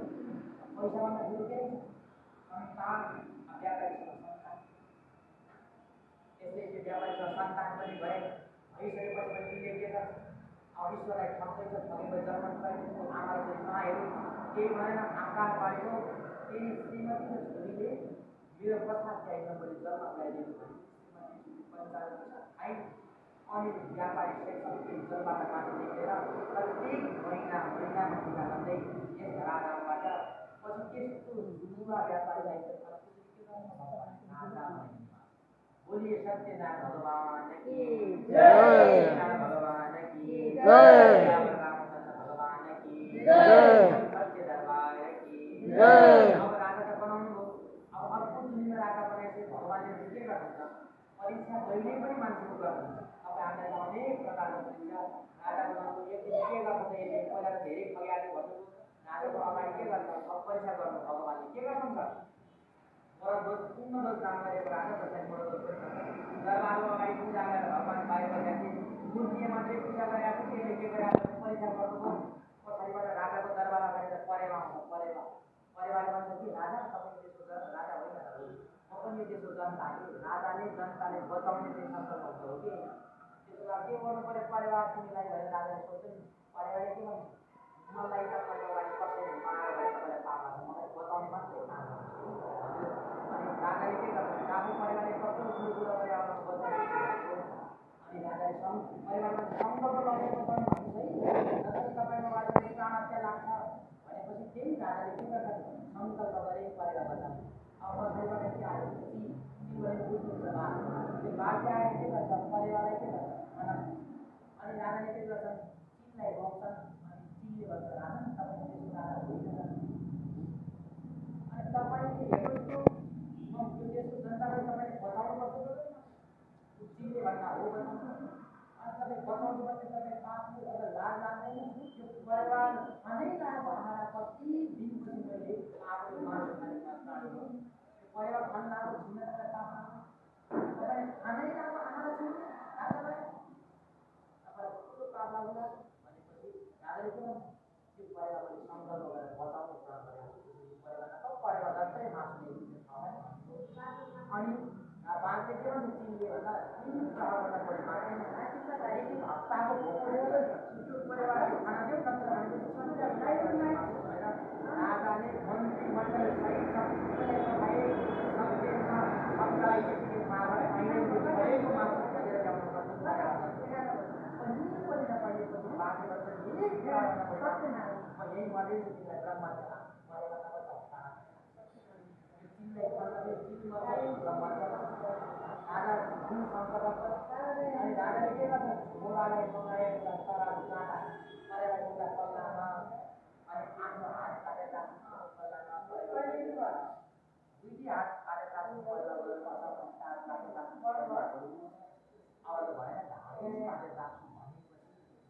ठुलो के सन्तान। व्यापारीसँग सन्तान, यसले व्यापारीसँग सन्तान पनि भए भइसकेपछि पनि तिमीले के गर्छ, अब ईश्वरलाई ठग्दैछ, ठगेपछि जन्म पाइदिनु आमाले पनि नहेरौँ केही भएन, आकार पारेको त्यही श्रीमती र छोरीले मेरो प्रसाद त्यागेर मैले जन्म पाइदिनु भने श्रीमती पञ्चायत खाइ। अनि व्यापारी सेक्सन जलबाट माथि देखेर प्रत्येक महिनामा टिका गर्दै यस धराधामबाट पछि त्यस्तो युवा व्यापारीलाई बोलिए सत्यनारायण भगवान की जय, भगवान की जय, रामचंद्र भगवान की जय, सत्य दरबार की जय। अब राजा त बनाउनु भयो, अब अर्को दुनियाँमा राजा बनाएपछि भगवानले के गर्नुहुन्छ, परीक्षा जहिले पनि मान्छेको गर्नुहुन्छ। अब हामीलाई अनेक प्रकारको परीक्षा राजा बनाउनु, एक दिन के गर्छ त यसले पहिला त धेरै फग्याएको भन्नु राजाको अगाडि के गर्छ, अब परीक्षा गर्नु भगवानले के गर्नुहुन्छ, पूर्ण दोष काम गरेको राजा जसलाई बडो दोष दरबारको अगाडि पूजा गरेर भगवान बाहिर बसेपछि मूर्तिले मात्रै पूजा गरेको त्यसले के गरेको परीक्षा गर्नुभयो। पछाडिबाट राजाको दरबार अगाडि परेवा आउँछ, परेवाले भन्छ कि राजा तपाईँले त्यसो गरेर राजा होइन, म पनि त्यसको जनता राजाले जनताले बचाउने चाहिँ सङ्कल्प हो कि त्यसो भए के गर्नु पर्यो परिवार तिमीलाई भनेर राजाले सोध्छ नि परिवारले के भन्छ मलाई तपाईँको लागि कसैले मार भए तपाईँलाई पाप लाग्छ मलाई बचाउने मात्रै काम अनि राजाले के गर्छ आफ्नो परिवारले कस्तो ठुलो कुरा गरेर बचाउने अनि राजाले परिवारमा सङ्कल्प लगेको पनि भन्नु है जसरी तपाईँको बारेमा प्राण हत्या लाग्छ भनेपछि त्यही राजाले के गर्छ सङ्कल्प गरे परिवार बचाउने अब कसैबाट के आयो तिमीले बुझ्नुहुन्छ त्यो बाध्य आएर के गर्छ परिवारलाई के गर्छ अनि राजाले के गर्छ चिनलाई रोक्छन् अनि चिनले भन्छ राजा तपाईँको देशको राजा होइन अनि तपाईँले हेर्नुहोस् यो देशको जनतालाई तपाईँले बचाउनुपर्छ चिनले भन्दा हो बचाउँछ अनि तपाईँ बचाउनु पर्ने तपाईँ पापले अगर लाज लाग्दैन यो परिवार खानै लागेको आहारा कति दिनपछि मैले आफूले मासु खानेमा प्राणी परिवार खान लागेको छिन्न पाप तपाईँ खानै लागेको आहारा छु तपाईँलाई ठुलो पाप लाग्नु भनेपछि राजाले के भन्छ त्यो परिवारले सङ्कल्प गरेर बचाउनु प्रण गरेको परिवार सब परिवार जस्तै मासु अनि बाँच्ने के भन्छ चिनले भन्दा 3 प्रहरभन्दा बढी बाँच्दैन एक हप्ताको भोक परिवार खाना दियो नत्र राजाले मन्त्रीमण्डल सहित अनि राजाले के गर्छ बुढालाई मगाएको तराजु काँटा परेर एउटा पल्लामा अनि आफ्नो हात काटेर पल्लामा दुईटी हात काटेर पल्ला गरेर अब त भएन ढाडे काटेर राख्नु भनेपछि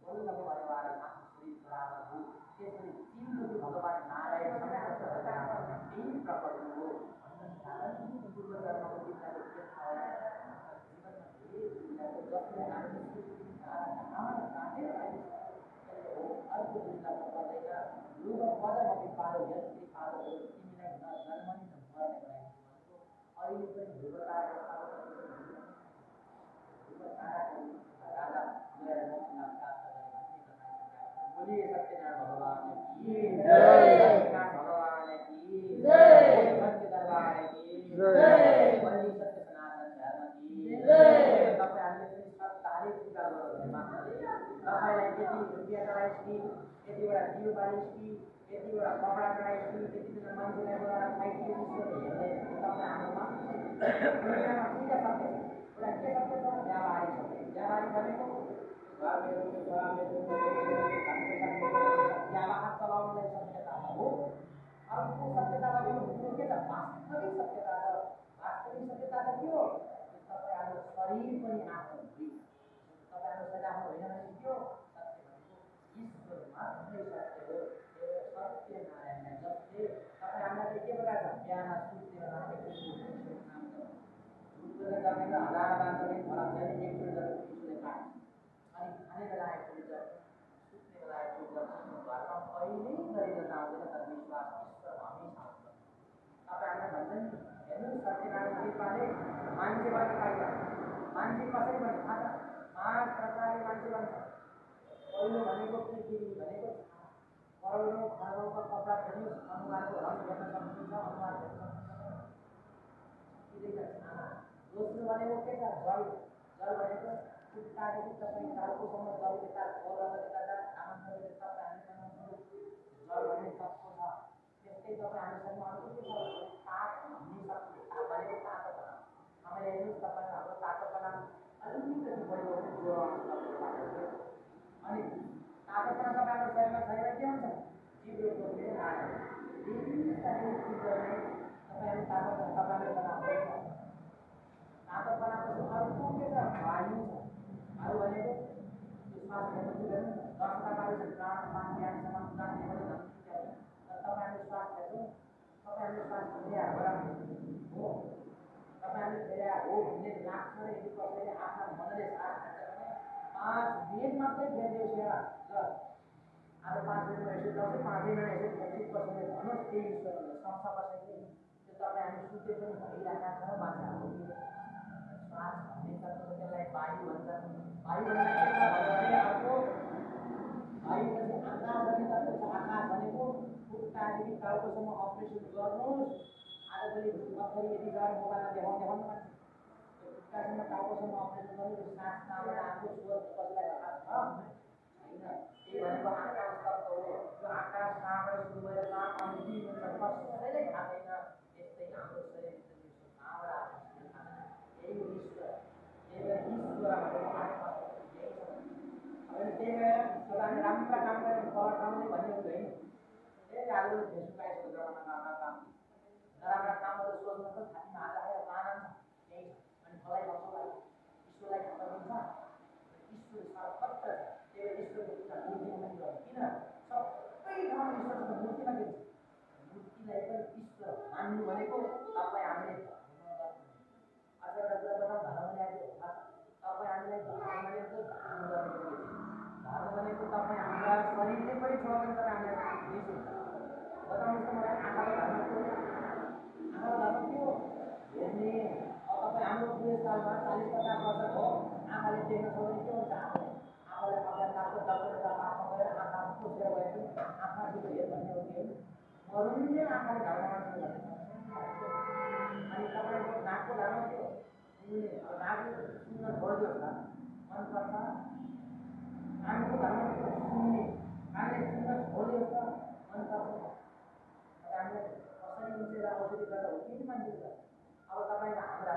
बल्ल परिवार आफ्नो शरीर बराबर हो त्यसरी 3 चोटि भगवान् नारायण यही प्रकट हो पूर्व जन्मको जिल्लाको के थाहा जसले हामी काटेर हो अर्को जिल्लामा पर्दैन लुग पदमपि पालो यस्तै पालो हो तिमीलाई न जन्मनी न मर्ने बनाइदिनु अहिले पनि ध्रुवतारा राजा गएर मोक्षलाभ प्राप्त गरे भन्ने कथा बोलिए सत्यनारायण भगवान की जय सत्यनारायण भगवान की जय सत्य दरबार की जय बलि सत्य सनातन धर्म की जय तपाईँ हामीले पनि सत्ताले पूजा गरौँ भन्ने माग्छौँ तपाईलाई यति रुपियाँ चढाइस् कि यतिवटा दियो बालिस् कि यतिवटा कपडा चढाइस् कि यतिजना मान्छेलाई बोलाएर खाइदियो हेर्दै तपाईँ हाम्रोमा दुनियाँमा दुईवटा सत्य छ एउटा के सत्य छ व्यावहारिक सत्य व्यावहारिक भनेको व्यावहार चलाउनलाई सत्यता हो अर्को सत्यता भनेको के छ वास्तविक सत्यता छ वास्तविक सत्यता त के हो तपाईँहरू शरीर पनि आफ्नो होइन तपाईँहरू शरीर आफ्नो होइन भने के हो सत्य भनेको ईश्वर मात्रै सत्य हो सत्य नारायण जसले तपाईँ हामीलाई के प्रकार छ बिहान सुत्ने बेला जमेको हजार बाँच्ने फरक छैन एकचोटि जब ईश्वरले काट्छ अनि खाने बेला एकचोटि जब सुत्ने बेला एकचोटि जब घरमा कहिल्यै गरिरहन आउँदैन तर विश्वास ईश्वर हमेसा हुन्छ तपाईँ हामीलाई भन्छ नि हेर्नु सत्यनारायण कृपाले मान्छेबाट पाइन्छ मान्छे कसरी भन्छ थाहा छ 5 प्रकारले मान्छे भन्छ पहिलो भनेको पृथ्वी भनेको करोडौँ खरबौँको कपडा फेर्नुहोस् अनुहारको रङ हेर्न सक्नुहुन्छ अनुहार हेर्न सक्नुहुन्छ दोस्रो भनेको के छ जल जल भनेको खुट्टादेखि तपाईँ टाउकोसम्म जल यता ओरल यता आनन्दले तपाईँ हामी जल भन्ने तत्त्व छ त्यस्तै तपाईँ हामीसँग अर्को के छ ताप भन्ने शक्ति ताप भनेको तातोपना हामीले हेर्नुहोस् तपाईँ हाम्रो तातोपना अलिकति बढी हो भने ज्वरो आउँछ अनि तातोपना तपाईँको शरीरमा छैन के हुन्छ जिब्रोको फेरि लान्छ बिस्तारै गर्ने तपाईँहरू तपाईँले बनाउँछ तातोपनापछि अर्को के छ वायु छ वायु भनेको श्वास फेर्नु पुग्दैन 10 प्रकारले प्राण पान ज्ञानसम्म जान्ने भने तर तपाईँहरूले श्वास फेर्नु तपाईँहरूले श्वास फेरि हो तपाईँहरूले फेरि हो भन्ने लाग्छ र यदि कसैले आफ्ना मनले श्वास फेर्छ भने 5 मिनट मात्रै फेर्दियोस् यहाँ ल अब 5 मिनटमा यसो जाउँछ 5 मिनट यसो फेरि कसैले भन्नुहोस् त्यही ईश्वरले सक्छ कसैले त्यो तपाईँ हामी सुते पनि भइरहेका छ मान्छेहरूले श्वास भन्ने त त्यसलाई वायु भन्छ वायु भने अर्को वायुपछि आकाश भने त आकाश भनेको खुट्टादेखि टाउकोसम्म अपरेसन गर्नुहोस् आजभोलि भर्खरै यति गएर मोबाइलमा देखाउनु मान्छे खुट्टासम्म टाउकोसम्म अपरेसन गर्नु सास कहाँबाट आएको स्वर कसैलाई थाहा छ होइन त्यही भनेको आकाश तत्त्व हो यो आकाश कहाँबाट सुरु भएर कहाँ अन्तिम हुन्छ कसैलाई थाहा छैन यस्तै हाम्रो शरीरभित्र कहाँबाट आएको यही हो ईश्वर भनेको आत्मा यही छ अनि त्यही भएर तपाईँले राम्रा काम गरेर फल खाउने भन्ने होइन त्यही आज फेसबुक आइसक्यो जमानामा काम नराम्रा कामहरू सोच्नु त छातीमा हात राखेर आनन्द यही छ अनि फलै बस्छौँ ईश्वरलाई थाहा दिन्छ ईश्वर सर्वत्र छ त्यही भएर ईश्वरको पूजा मूर्तिमा पनि गर्नु किन सबै ठाउँमा ईश्वरको मूर्तिमा दिन्छ मूर्तिलाई पनि ईश्वर मान्नु भनेको तपाईँ हामीले अझ एउटा कुरा बताउँ धर्म ल्याएको तपाईँ हामीलाई धर्म भनेको धर्म भनेको तपाईँ हाम्रा शरीरले पनि छोड्दैन तर हामीलाई बताउनुहोस् त मलाई आँखाको धर्म के हो आँखाको धर्म के हो हेर्ने अब तपाईँ हाम्रो बुढेसकालमा 40-50 वर्षको आँखाले देख्न छोड्ने के हुन्छ आँखालाई तपाईँ काठको डक्टरका पासमा गएर आँखा पुछेर गए पनि आँखासित हेर भन्ने हो कि मरुन्ने आँखाले धर्म मान्नु अनि तपाईँको नाकको धर्म के हो नाक सुन्न छोडिदियोस् न मन पर्छ कानको धर्म के हो सुन्ने कानले सुन्न छोडिदियोस् न मन पर्छ हामीले कसरी मिलेर औषधि गर्दा हो केही मान्छे अब तपाईँको हाम्रा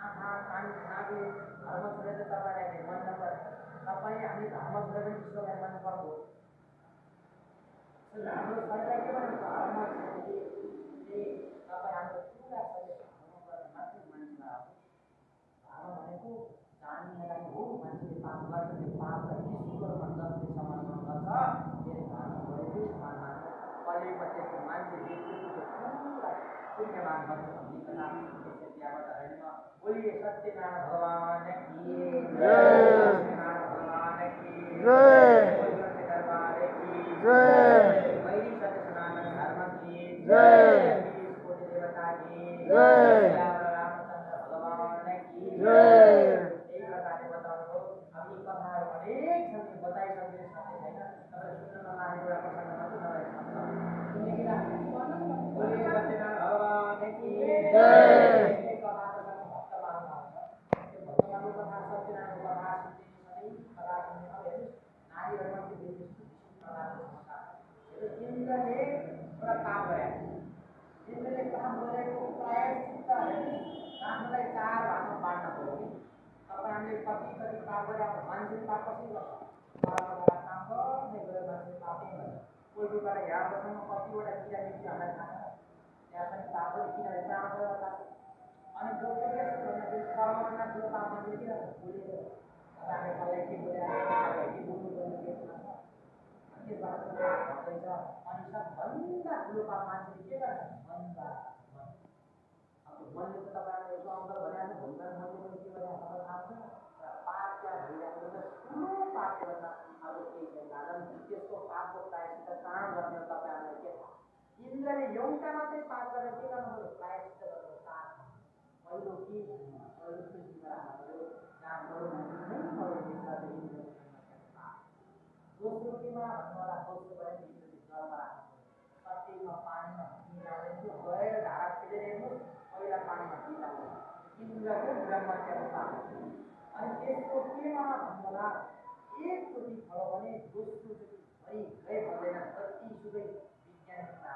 आँखा कान नाकले धर्म छोडेर तपाईँलाई मन नपर्छ तपाईँले हामीले धर्म छोडेर पनि ईश्वरलाई मन पर्नु हो हाम्रो शरीरलाई के भन्नु धर्म छोडिदिए तपाईँ हाम्रो पुरा शरीर धर्म गरेर मात्रै मान्छेमा धर्म भनेको जान्नलाई हो मान्छेले पाप गर्छ त्यो पापलाई ईश्वरमा जसले समर्पण गर्छ त्यसले धर्म गरेकै समान मान्छ कलियुगमा त्यसको मान्छे पुरा पुण्यवान बन्छ भन्ने कुरा त्यहाँबाट होइन बोलिए सत्यनारायण भगवान की जय सत्यनारायण भगवान की जय दरबार की जय वैदिक सत्य सनातन धर्म की जय कोटि देवता की जय रामचंद्र भगवान की जय एक प्रकारले बताउनु हामी कथाहरू अनेक छन् बताइसक्ने साथै छैन तपाईँ सुन्न नलाने एउटा प्रसङ्ग मात्र नभए सुन्ने बोलिए सत्यनारायण भगवान की जय कथा प्रसङ्ग भक्त मान्नु त्यो भक्त मान्नु कथा सत्यनारायण कथा सुन्ने कथा सुन्ने अब हेर्नुहोस् नारीहरूमा त्यो विशेष प्रकारको संस्कार इन्द्रले एउटा काम गरेको इन्द्रले काम गरेको प्रायश्चित्त रामलाई 4 भागमा बाँड्न पर्यो कि तपाईँ हामीले कति पाप गरे मान्छेले पाप कसरी गर्छ काम गर्ने गएर मान्छेले पापै गर्छ कोही कोहीबाट यहाँसम्म कतिवटा किरामिटी हामीलाई थाहा छ त्यहाँ पनि पाप हो किनभने प्राण गएर पाप अनि दोस्रो के छ भन्दाखेरि कर्ममा ठुलो पाप मान्छेले किन बोलेर हामी कसलाई के बोलेर के बोल्नु पर्ने के थाहा छ त्यसबाट पाप घट्दैछ अनि सबभन्दा ठुलो पाप मान्छेले के गर्छ भन्दा अब मनले त तपाईँले यसो अङ्क भनेर भूमिका मनले पनि के गरेर तपाईँलाई थाहा छ पाप क्या भइरहेको छ ठुलो पापले भन्दा अब केही छैन कारण त्यसको पापको प्रायश्चित्त कहाँ गर्ने हो तपाईँहरूलाई के थाहा इन्द्रले एउटा मात्रै पाप गरेर के गर्नु पर्यो प्रायश्चित्त गर्नु साथ पहिलो के पहिलो पृथ्वीमा राख्नु पर्यो जहाँ मरु नै मरु दोस्रो केमा भन्नु होला दोस्रो भने इन्द्रले जलमा राख्नु पर्यो सत्यमा पानीमा मिलाउने त्यो गएर धारा फेरेर हेर्नुहोस् पहिला पानीमा मिलाउने इन्द्रको ब्रह्मत्याको पाप अनि त्यसको केमा भन्नु होला एकचोटि भयो भने दोस्रोचोटि भइ गए भन्दैन जतिसुकै विज्ञानमा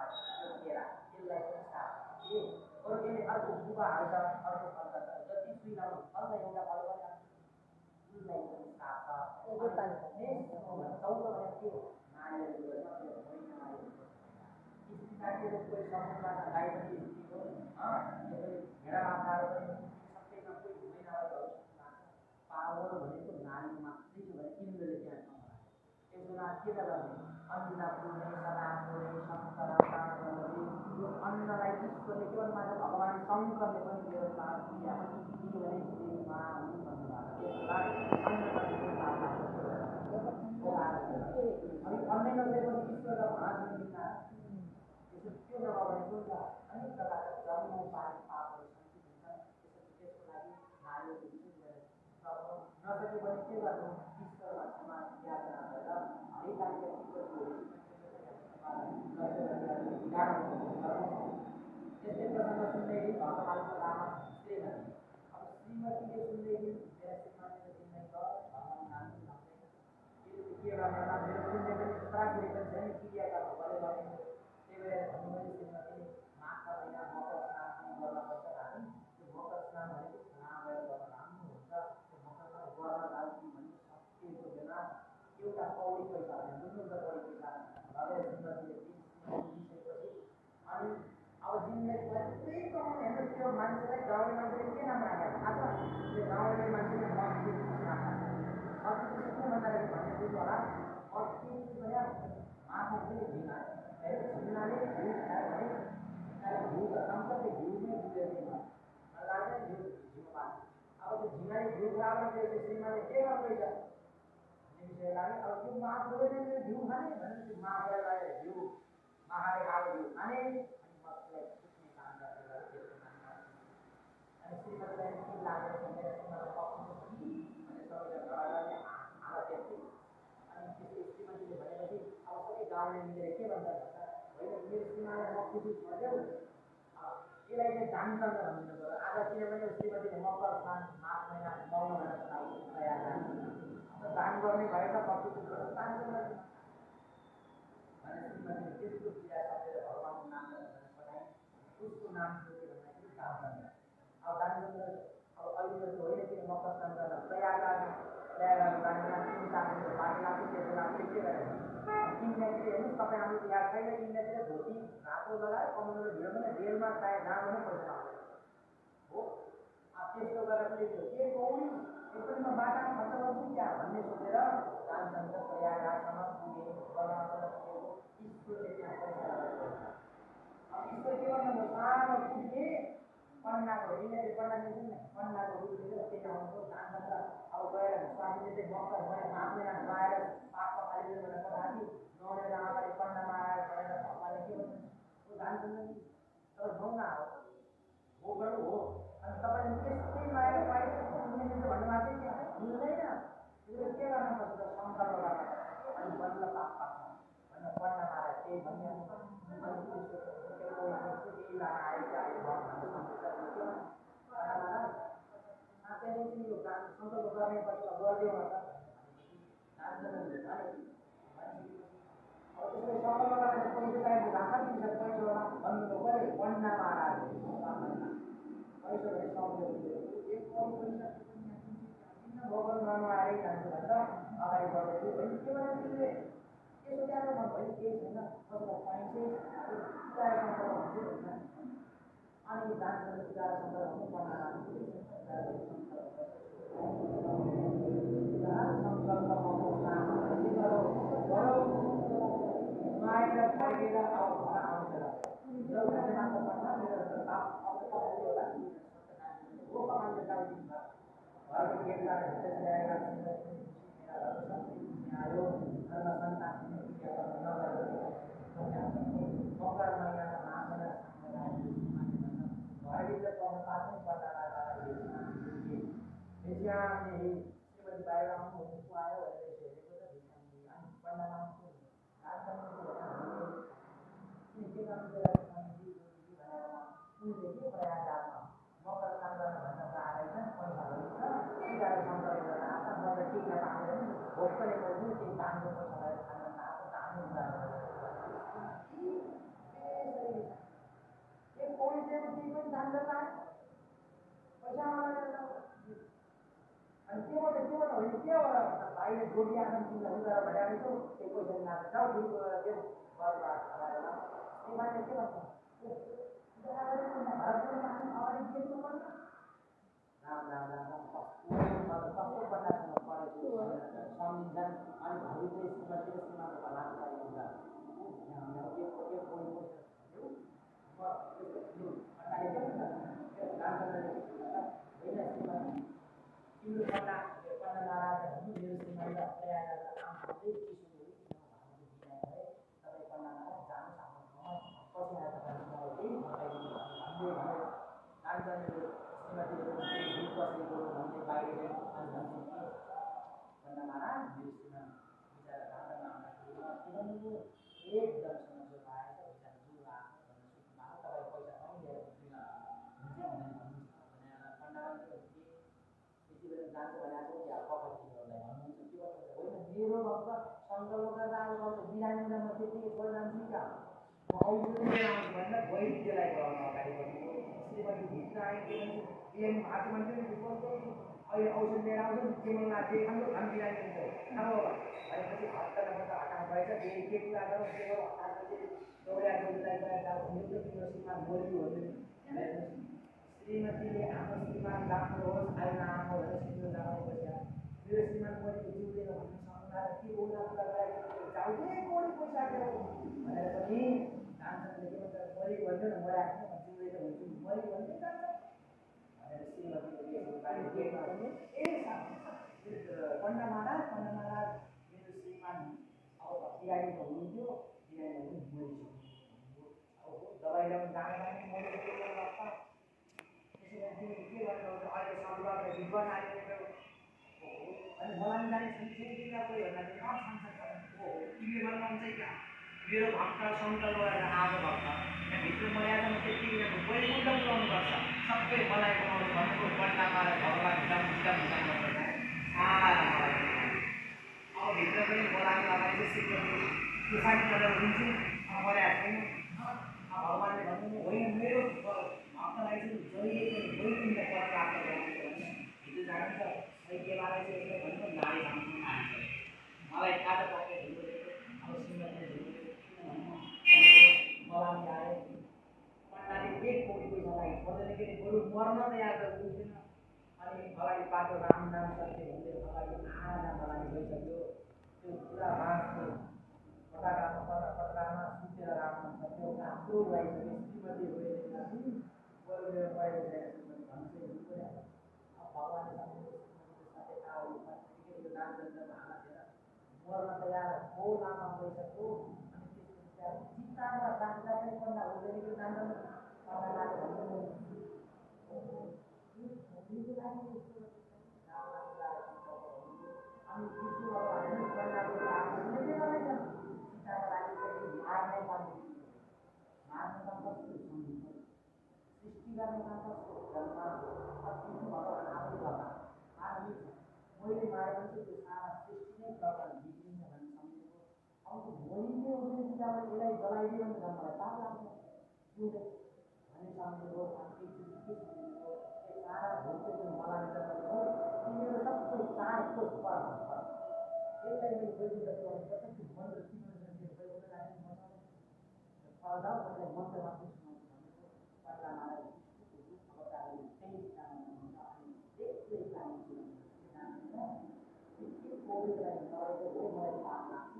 केरा त्यसलाई पनि साथ के अरू केले अर्को जुवा हाल्छ अर्को फल्छ जति सुई लाउनु फल्छ एउटा फल पनि उसलाई पनि साथ छ चौधो भने के हो नारीहरू स्त्रीको कोही समुद्रमा गाई पनि स्त्रीको भेडा माछाहरू पनि सबैमा कोही हुँदैन पावर भनेको नारी मात्रै छ भने इन्द्रले त्यहाँ यसो के त गर्ने अन्नपूर्णे सदापूर्णे शङ्कर यो अन्नलाई ईश्वरले के भन्नु भएको भगवान शङ्करले पनि मेरो प्राण दिया किनभने श्रीमा हुनु भन्नुभएको अनि अन्य नभएपछि ईश्वरका भाँच दिन्छ यसो त्यो नभएको अनेक प्रकारका जन्म कर्म पापहरू सञ्चित हुन्छ। त्यसको लागि नारीहरू विशेष गरेर नसके पनि के गर्नु ईश्वरमा क्षमा याचना गरेर हरेक त्यस्तै प्रसङ्ग सुन्दैखेरि भक्तमालको लामा श्रीमती अब श्रीमतीले सुन्दैखेरि मेरा श्रीमतीले चिन्दै भगवान् नाम नम्दैन के गर्नेमा मेरो चिन्दै पनि प्राकृतिक पनि छैन क्रियाकर्म गरेर गर्ने त्यही भएर भन्नुभयो श्रीमतीले माघका महिना मकर स्नान पनि गर्नुपर्छ हामी त्यो मकर स्नान भनेको खाना गएर गर्न राम्रो हुन्छ त्यो मकर स्नान गर्न लागि भन्ने सकिएको बेला एउटा पौडी पैसा बुझ्नुहुन्छ पौडी पैसा लगेर श्रीमतीले दिइसकेपछि अनि अब जिन्दगीमा त्यही कमाउने हेर्नु त्यो मान्छेलाई गाउँले मान्छेले के नाम राखेको थाहा छ त्यो गाउँले मान्छेले मर्ती नाम मर्ती के भन्दाखेरि भन्ने बुझ्नु होला मर्ती भने माछा चाहिँ झिङ्गा है झिङ्गाले घिउ खायो भने घिउ त खान्छ त्यो घिउ नै बुझेर लाग्छ घिउ झिउमा अब त्यो झिङ्गाले घिउ खायो भने त्यो श्रीमाले के गर्दैछ विषय लाग्यो अब त्यो माछ रोएर घिउ खाने भने त्यो माछालाई लगेर घिउ माछाले खाएको घिउ खाने अनि श्रीमतीलाई के लागेर मेरो श्रीमती पक्नु अनि सबैले घर गर्ने हालत त्यस्तै अनि त्यसले श्रीमतीले भनेपछि अब सबै गाउँले मिलेर के भन्छ होइन मेरो श्रीमालाई म खुसी भइदेऊ यसलाई चाहिँ दान चन्द्र भनिदिनु पर्यो आज किनभने श्रीमतीले मकर स्नान माघ महिना 9 महिनाको तयार दान गर्ने भएछ कति दान चन्द्र भने श्रीमतीले त्यसको पूजा सकेर भगवान्को नाम बनाए उसको नाम के भन्दाखेरि दानचन्द्र अब दानचन्द्र अब अहिले त होइन कि मकर स्नान गर्न प्रयागराज पानीमा 3 तालको पानी लाग्छ त्यसको लागि के गरेर किन्दाखेरि हेर्नुहोस् तपाईँ हाम्रो याद छैन किन्दाखेरि धोती रातो लगाएर कमजोर भिड पनि रेलमा चाहे जहाँ पनि पैसा आउँदैन हो त्यस्तो गरेर पनि के पौडी एकदमै म बाटामा खर्च गर्छु क्या भन्ने सोचेर दानचन्द्र प्रयागराजसम्म पुगे बनाउन पुगेको ईश्वरले त्यहाँ पैसा लगाएको अब ईश्वर के गर्नु सानो पुगे पन्नाको हेरिने पन्नाले पन्नाको रूप लिएर त्यहाँ आउनु दानचन्द्र अब गएर स्वामीले चाहिँ मकर महिना 5 महिना लगाएर पाप खाली भनेर राति नौनेर अगाडि पन्नामा आएर गरेर भगवान्ले के भन्नु ओ दानचन्द्र तर गौना हो गर्नु हो अनि तपाईँले त्यस्तै लगाएर पाइन्छ भन्नुभएको थियो क्या मिल्दैन त्यसले के गर्नुपर्छ सङ्कल्प गर्न अनि बल्ल पाप पाक्छ भनेर पन्नामा आएर त्यही भन्ने अनि त्यसको आएको साँच्चै यो सङ्कल्प गर्ने पछि गरिदियो त दानचन्द्रले भने अब त्यसले सङ्कल्प गरेर पैसा चाहिएको भाषा दिन्छ पैसामा भन्नु पऱ्यो पन्नामा आएर पैसा भने सक्यो एक करोड पैसा भगवान् नआएरै जान्छ भनेर अगाडि बढ्दै थियो के भने तिमीले के सोचेर मन भयो केही छैन कसैलाई पाइन्छ अनि दानचन्द्र पूजा सङ्कल्प हुनु पन्नामा माएर फर्केर अब घर आउँछ घरको गेटबाट भित्र ल्याएर आयो घरमा सन्तान मकर महिनामा माघेर घरभित्र पाउनु पाँचै पन्नालाई भिस्यामदेखि श्रीमती बाहिर आउनु को आयो भनेर हेरेको त भिस्यामदेखि अनि पन्नामा के गर्नु उनले के प्रयासमा मकर स्नान गर्न भन्न आएछ पैसा छ सिधाएर सङ्कल्प गरेर आफू मलाई टिक्न पाउँदैन भोक पनि पर्छु त्यही दानको पैसा गरेर खान आएको दामी एक पौडी दिएको त्यही पनि दान गर्न पैसा अनि त्योबाट होइन के हो भाइले जोडी आएर तिमीलाई उनीहरू भइरहेको छु त्यही पैसा लाग्छ जाऊ ठुलो देऊ घरमा त्यो मान्छे के भन्छ अगाडि दिनुपर्छ राम कस्तो प्रकारसँग पढेको सम्झिन्छन् अनि भविष्य श्रीमतीले श्रीमानको लाभ पाइन्छ तिम्रो पन्ना नाराज हुनु मेरो श्रीमानलाई प्रयास गरेर आउँदै किशोरहरू तपाईँ पन्नामा जानु सक्नुहुन्छ पछि आएर कान्छाले श्रीमतीले दुध बसेको भन्ने बाहिर अनि भन्छन् कि भन्दा महाराज मेरो श्रीमान बिचरा राम्रोमा आउँदाखेरि एकदम समस्या पाएछ बिचरा जुल आएको भनेर सुत्नुभएको तपाईँ पैसा पनि ल्याएर हुन्छ भनेर पण्डाले यति बेला जान्छ भनेको या पकड्तीहरूलाई भन्नुहुन्छ के भन्नुहुन्छ होइन मेरो भक्त सङ्कल्प गर्दा अब भक्त बिरामी हुँदा म त्यतिकै छोडेर जान्छु क्या म औषधि लिएर आउँछु भनेर वैद्यलाई बोलाउन अगाडि बढ्नु श्रीमती भित्र आएको बिरामी भएको मान्छे अहिले औषध लिएर आउँछ के मन लाग्छ जे खानु खानु बिरामी हुन्छ अब भनेपछि हट्टाबाट हटाउनु भएछ के कुरा गरौँ के गरौँ हटाएपछि दौड्या दौडीलाई गएर तिम्रो श्रीमान बोल्यो भनेर श्रीमतीले आफ्नो श्रीमान राम्रो होस् आइन आएको भनेर सिन्दुर लगाउने पैसा मेरो श्रीमान मरेको जिउँदैन भन्ने सम्झना के बोल्दा कुरा गरेको जाउँदै कोडी पैसा भनेर पनि कान्छाले के भन्छ मरेको भन्छ न मराएको जिउँदैन भन्छु मरेको भन्दै जान्छ भनेर श्रीमतीले पण्डा महाराज मेरो श्रीमान अब बिरामी त हुनुहुन्थ्यो बिरामी पनि मरिसक्यो दबाई ल्याउनु जाँदा पनि मरेको के गर्नु अहिले सरुवात विद्वान आइरहेको अनि मलाई जाने छुट्टीमा कोही भन्दाखेरि तिमीले भन्नुहुन्छ क्या मेरो भक्त सङ्कल्प गरेर आएको भक्त यहाँ भित्र मर्यादा म त्यतिकै पहिले उल्टा बोलाउनुपर्छ सबै मलाई बनाउनु भनेको पण्डामा भगवान् अब भित्र पनि बोलाउनु अगाडि चाहिँ सिक्नु पछाडि गरेर दिन्छु मर्यादा छैन भगवान्ले भन्नु होइन मेरो भक्तलाई चाहिँ जहिले पनि वैकुण्ठ पर प्राप्त गराउँछ भने हिजो जान्छ वैद्यमालाई चाहिँ यसले भन्नु नारी भाङ्नु आन्छ मलाई खाजा पक्कै ढुङ्गो अब श्रीमतीले ढुङ्गो मलाई आए पण्डाले एक कोटी पैसा लागि पर्दैन के बरु मर्न तयार त बुझ्दैन अनि अगाडि पाएको राम नाम सत्य भन्दै अगाडि आधा मलाई गइसक्यो त्यो पुरा बाँसको पटाकामा सुतेर राख्नु सक्यो राम्रो लगाइसक्यो श्रीमती गइरहेका बरु मेरो बाहिर गएर भन्छ भगवान्ले साथै आऊ नाचमा हालेर मर्न तयार हो लामा गइसक्यो अनि त्यसको चित्तामा राख्दा पनि पण्डा हुँदैन कि जान्दैन पण्डालाई भन्नु अनि विष्णु भगवान् पण्डाको मार्ने काम कसरी सृष्टि गर्ने काम कसको विष्णु भगवान् आफै गर्दा मैले मारेपछि त्यो सारा सृष्टि नै प्रकार बिग्रिन्छ भन्ने सम्झेको अब भोलिले हुँदैन कि अब यसलाई जलाइदियो भने त मलाई पाप लाग्छ जिउँदै भन्ने सम्झेको एकचोटि के सम्झेको यो सारा भोलको जुन मलाई हो तिनीहरू सबै चारको पर यसलाई मैले वैकुण्ठ गर्नुपर्छ त्यो मन्त्र फल्दा उसलाई मन्त्र मात्रै सुनाउँछु भनेको पण्डा महाराज विष्णुको रूप अवतारले त्यही काममा अनि त्यसै काम कोविडलाई मरेको हो मलाई पाप लाग्छ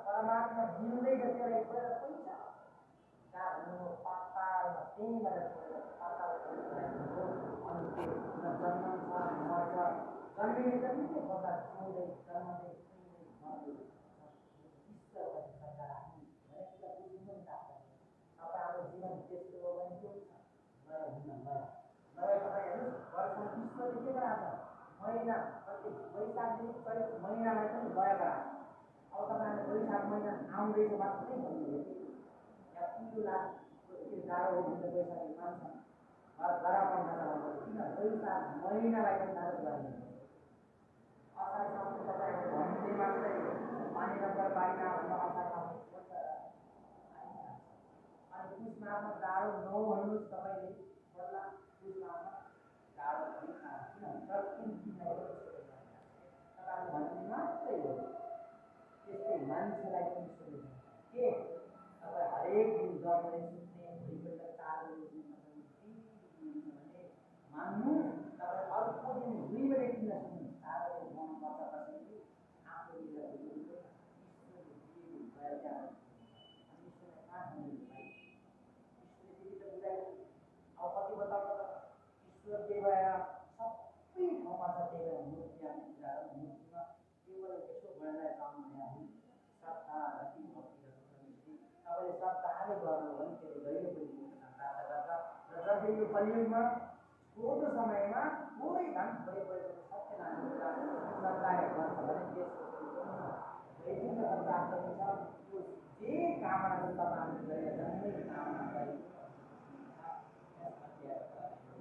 परमात्मा जिउँदै गएर पैसा जहाँ पातालमा त्यहीँबाट छोडेर पाताल अनि त्यो जन्म छ मर्छ जन्मिने जति के बजार जिउँदै जन्मदै मर्दै ईश्वरलाई सल्लाह राख्नु भने कुरा बुझ्नु पनि सक्छ तपाईँको जीवन त्यस्तो हो भने के हुन्छ लय हुन लय तपाईँ हेर्नुहोस् वर्षमा ईश्वरले के गराएको महिना कति वैशाखदेखि चैत महिनालाई पनि लय गराएको अब तपाईँले वैशाख महिना आउँदैछ मात्रै भन्नुभयो कि यहाँ कुलो लाग्छ गाह्रो हो भने वैशाखी मान्छ गरा पनि किन वैशाख महिनालाई पनि गाह्रो गर्ने असारसम्म तपाईँको भन्दै मात्रै पानी नम्बर पाइना भन्दा असारमा अनि पुस माघमा जाडो नभन्नुहोस् तपाईँले बल्ल पुस माघमा जाडो किन तपाईँले भन्ने मात्रै हो त्यस्तै मान्छेलाई पनि सोध्नु के तपाईँ हरेक दिन जर्मनी सुत्ने भोलिपल्ट 4 बजे उठ्ने भने मान्नु तपाईँ अर्को दिन 2 बजे किन सुन्नु 4 बजे उठाउनुपर्छ कसैले आफू लिएर ईश्वरले दिएको गएर ईश्वरलाई कहाँ आफै गर्नु भने त्यो दैव बुद्धि प्राप्त गर्छ र जब यो कलियुगमा कोदो समयमा पुरै धन भइरहेको सत्यनारायण सरकारले गर्छ भने त्यसको दैविक प्राप्त हुन्छ जे कामना छ तपाईहरुले गरेर जन्मै कामना गरे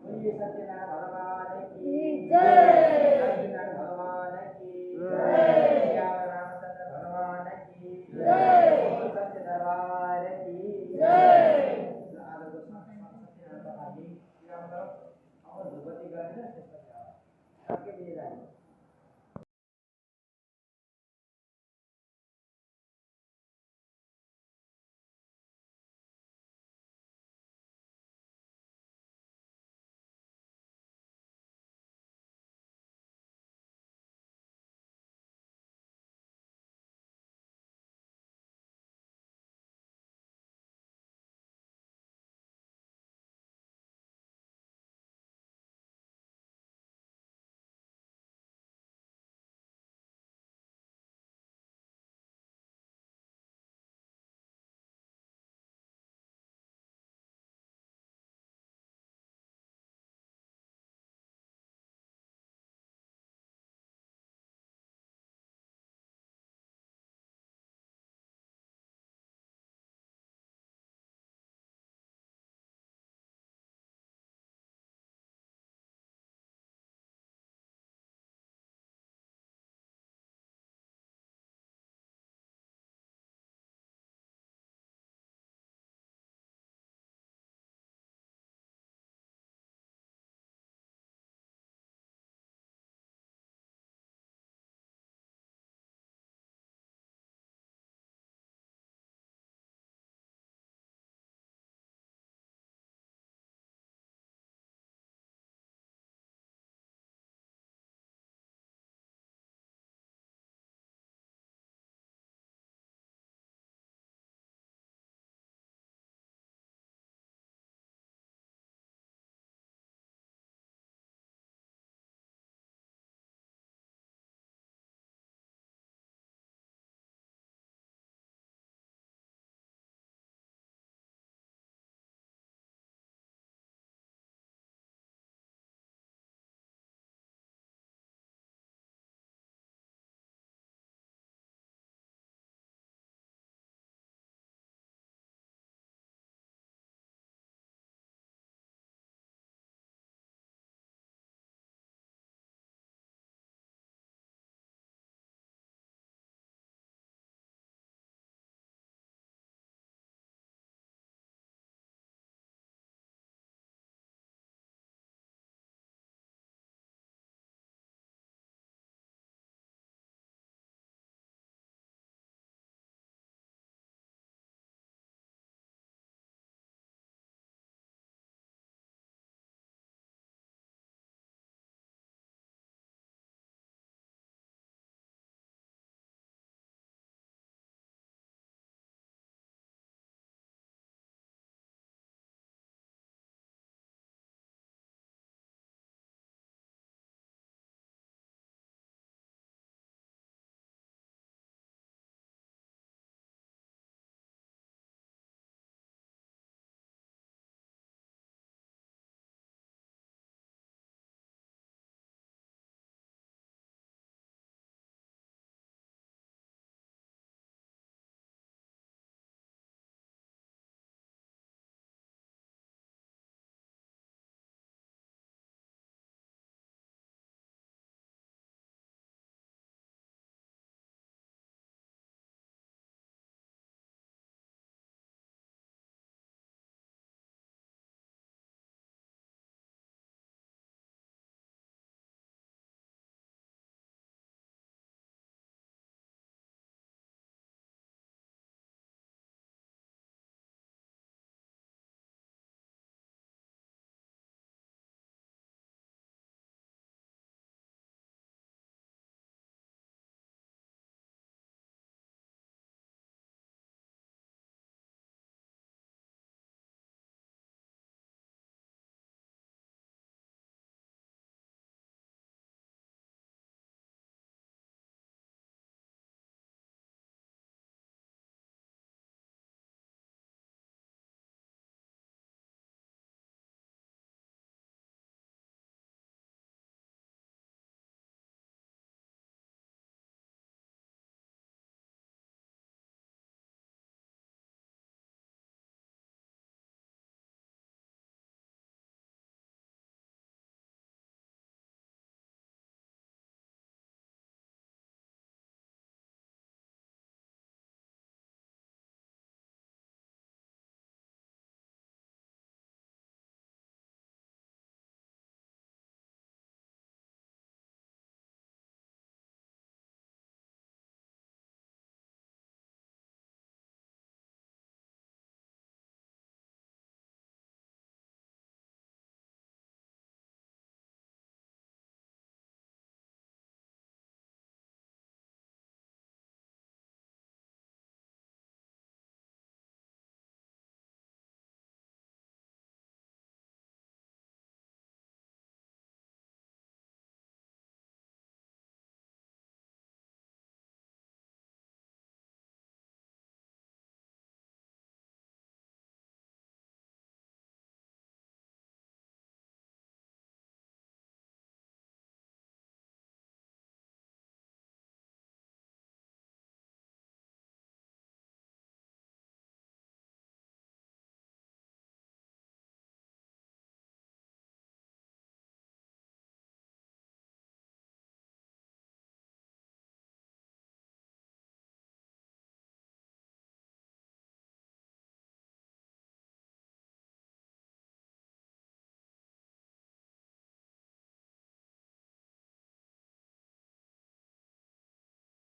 बोलिए सत्यनारायण भगवान की जय।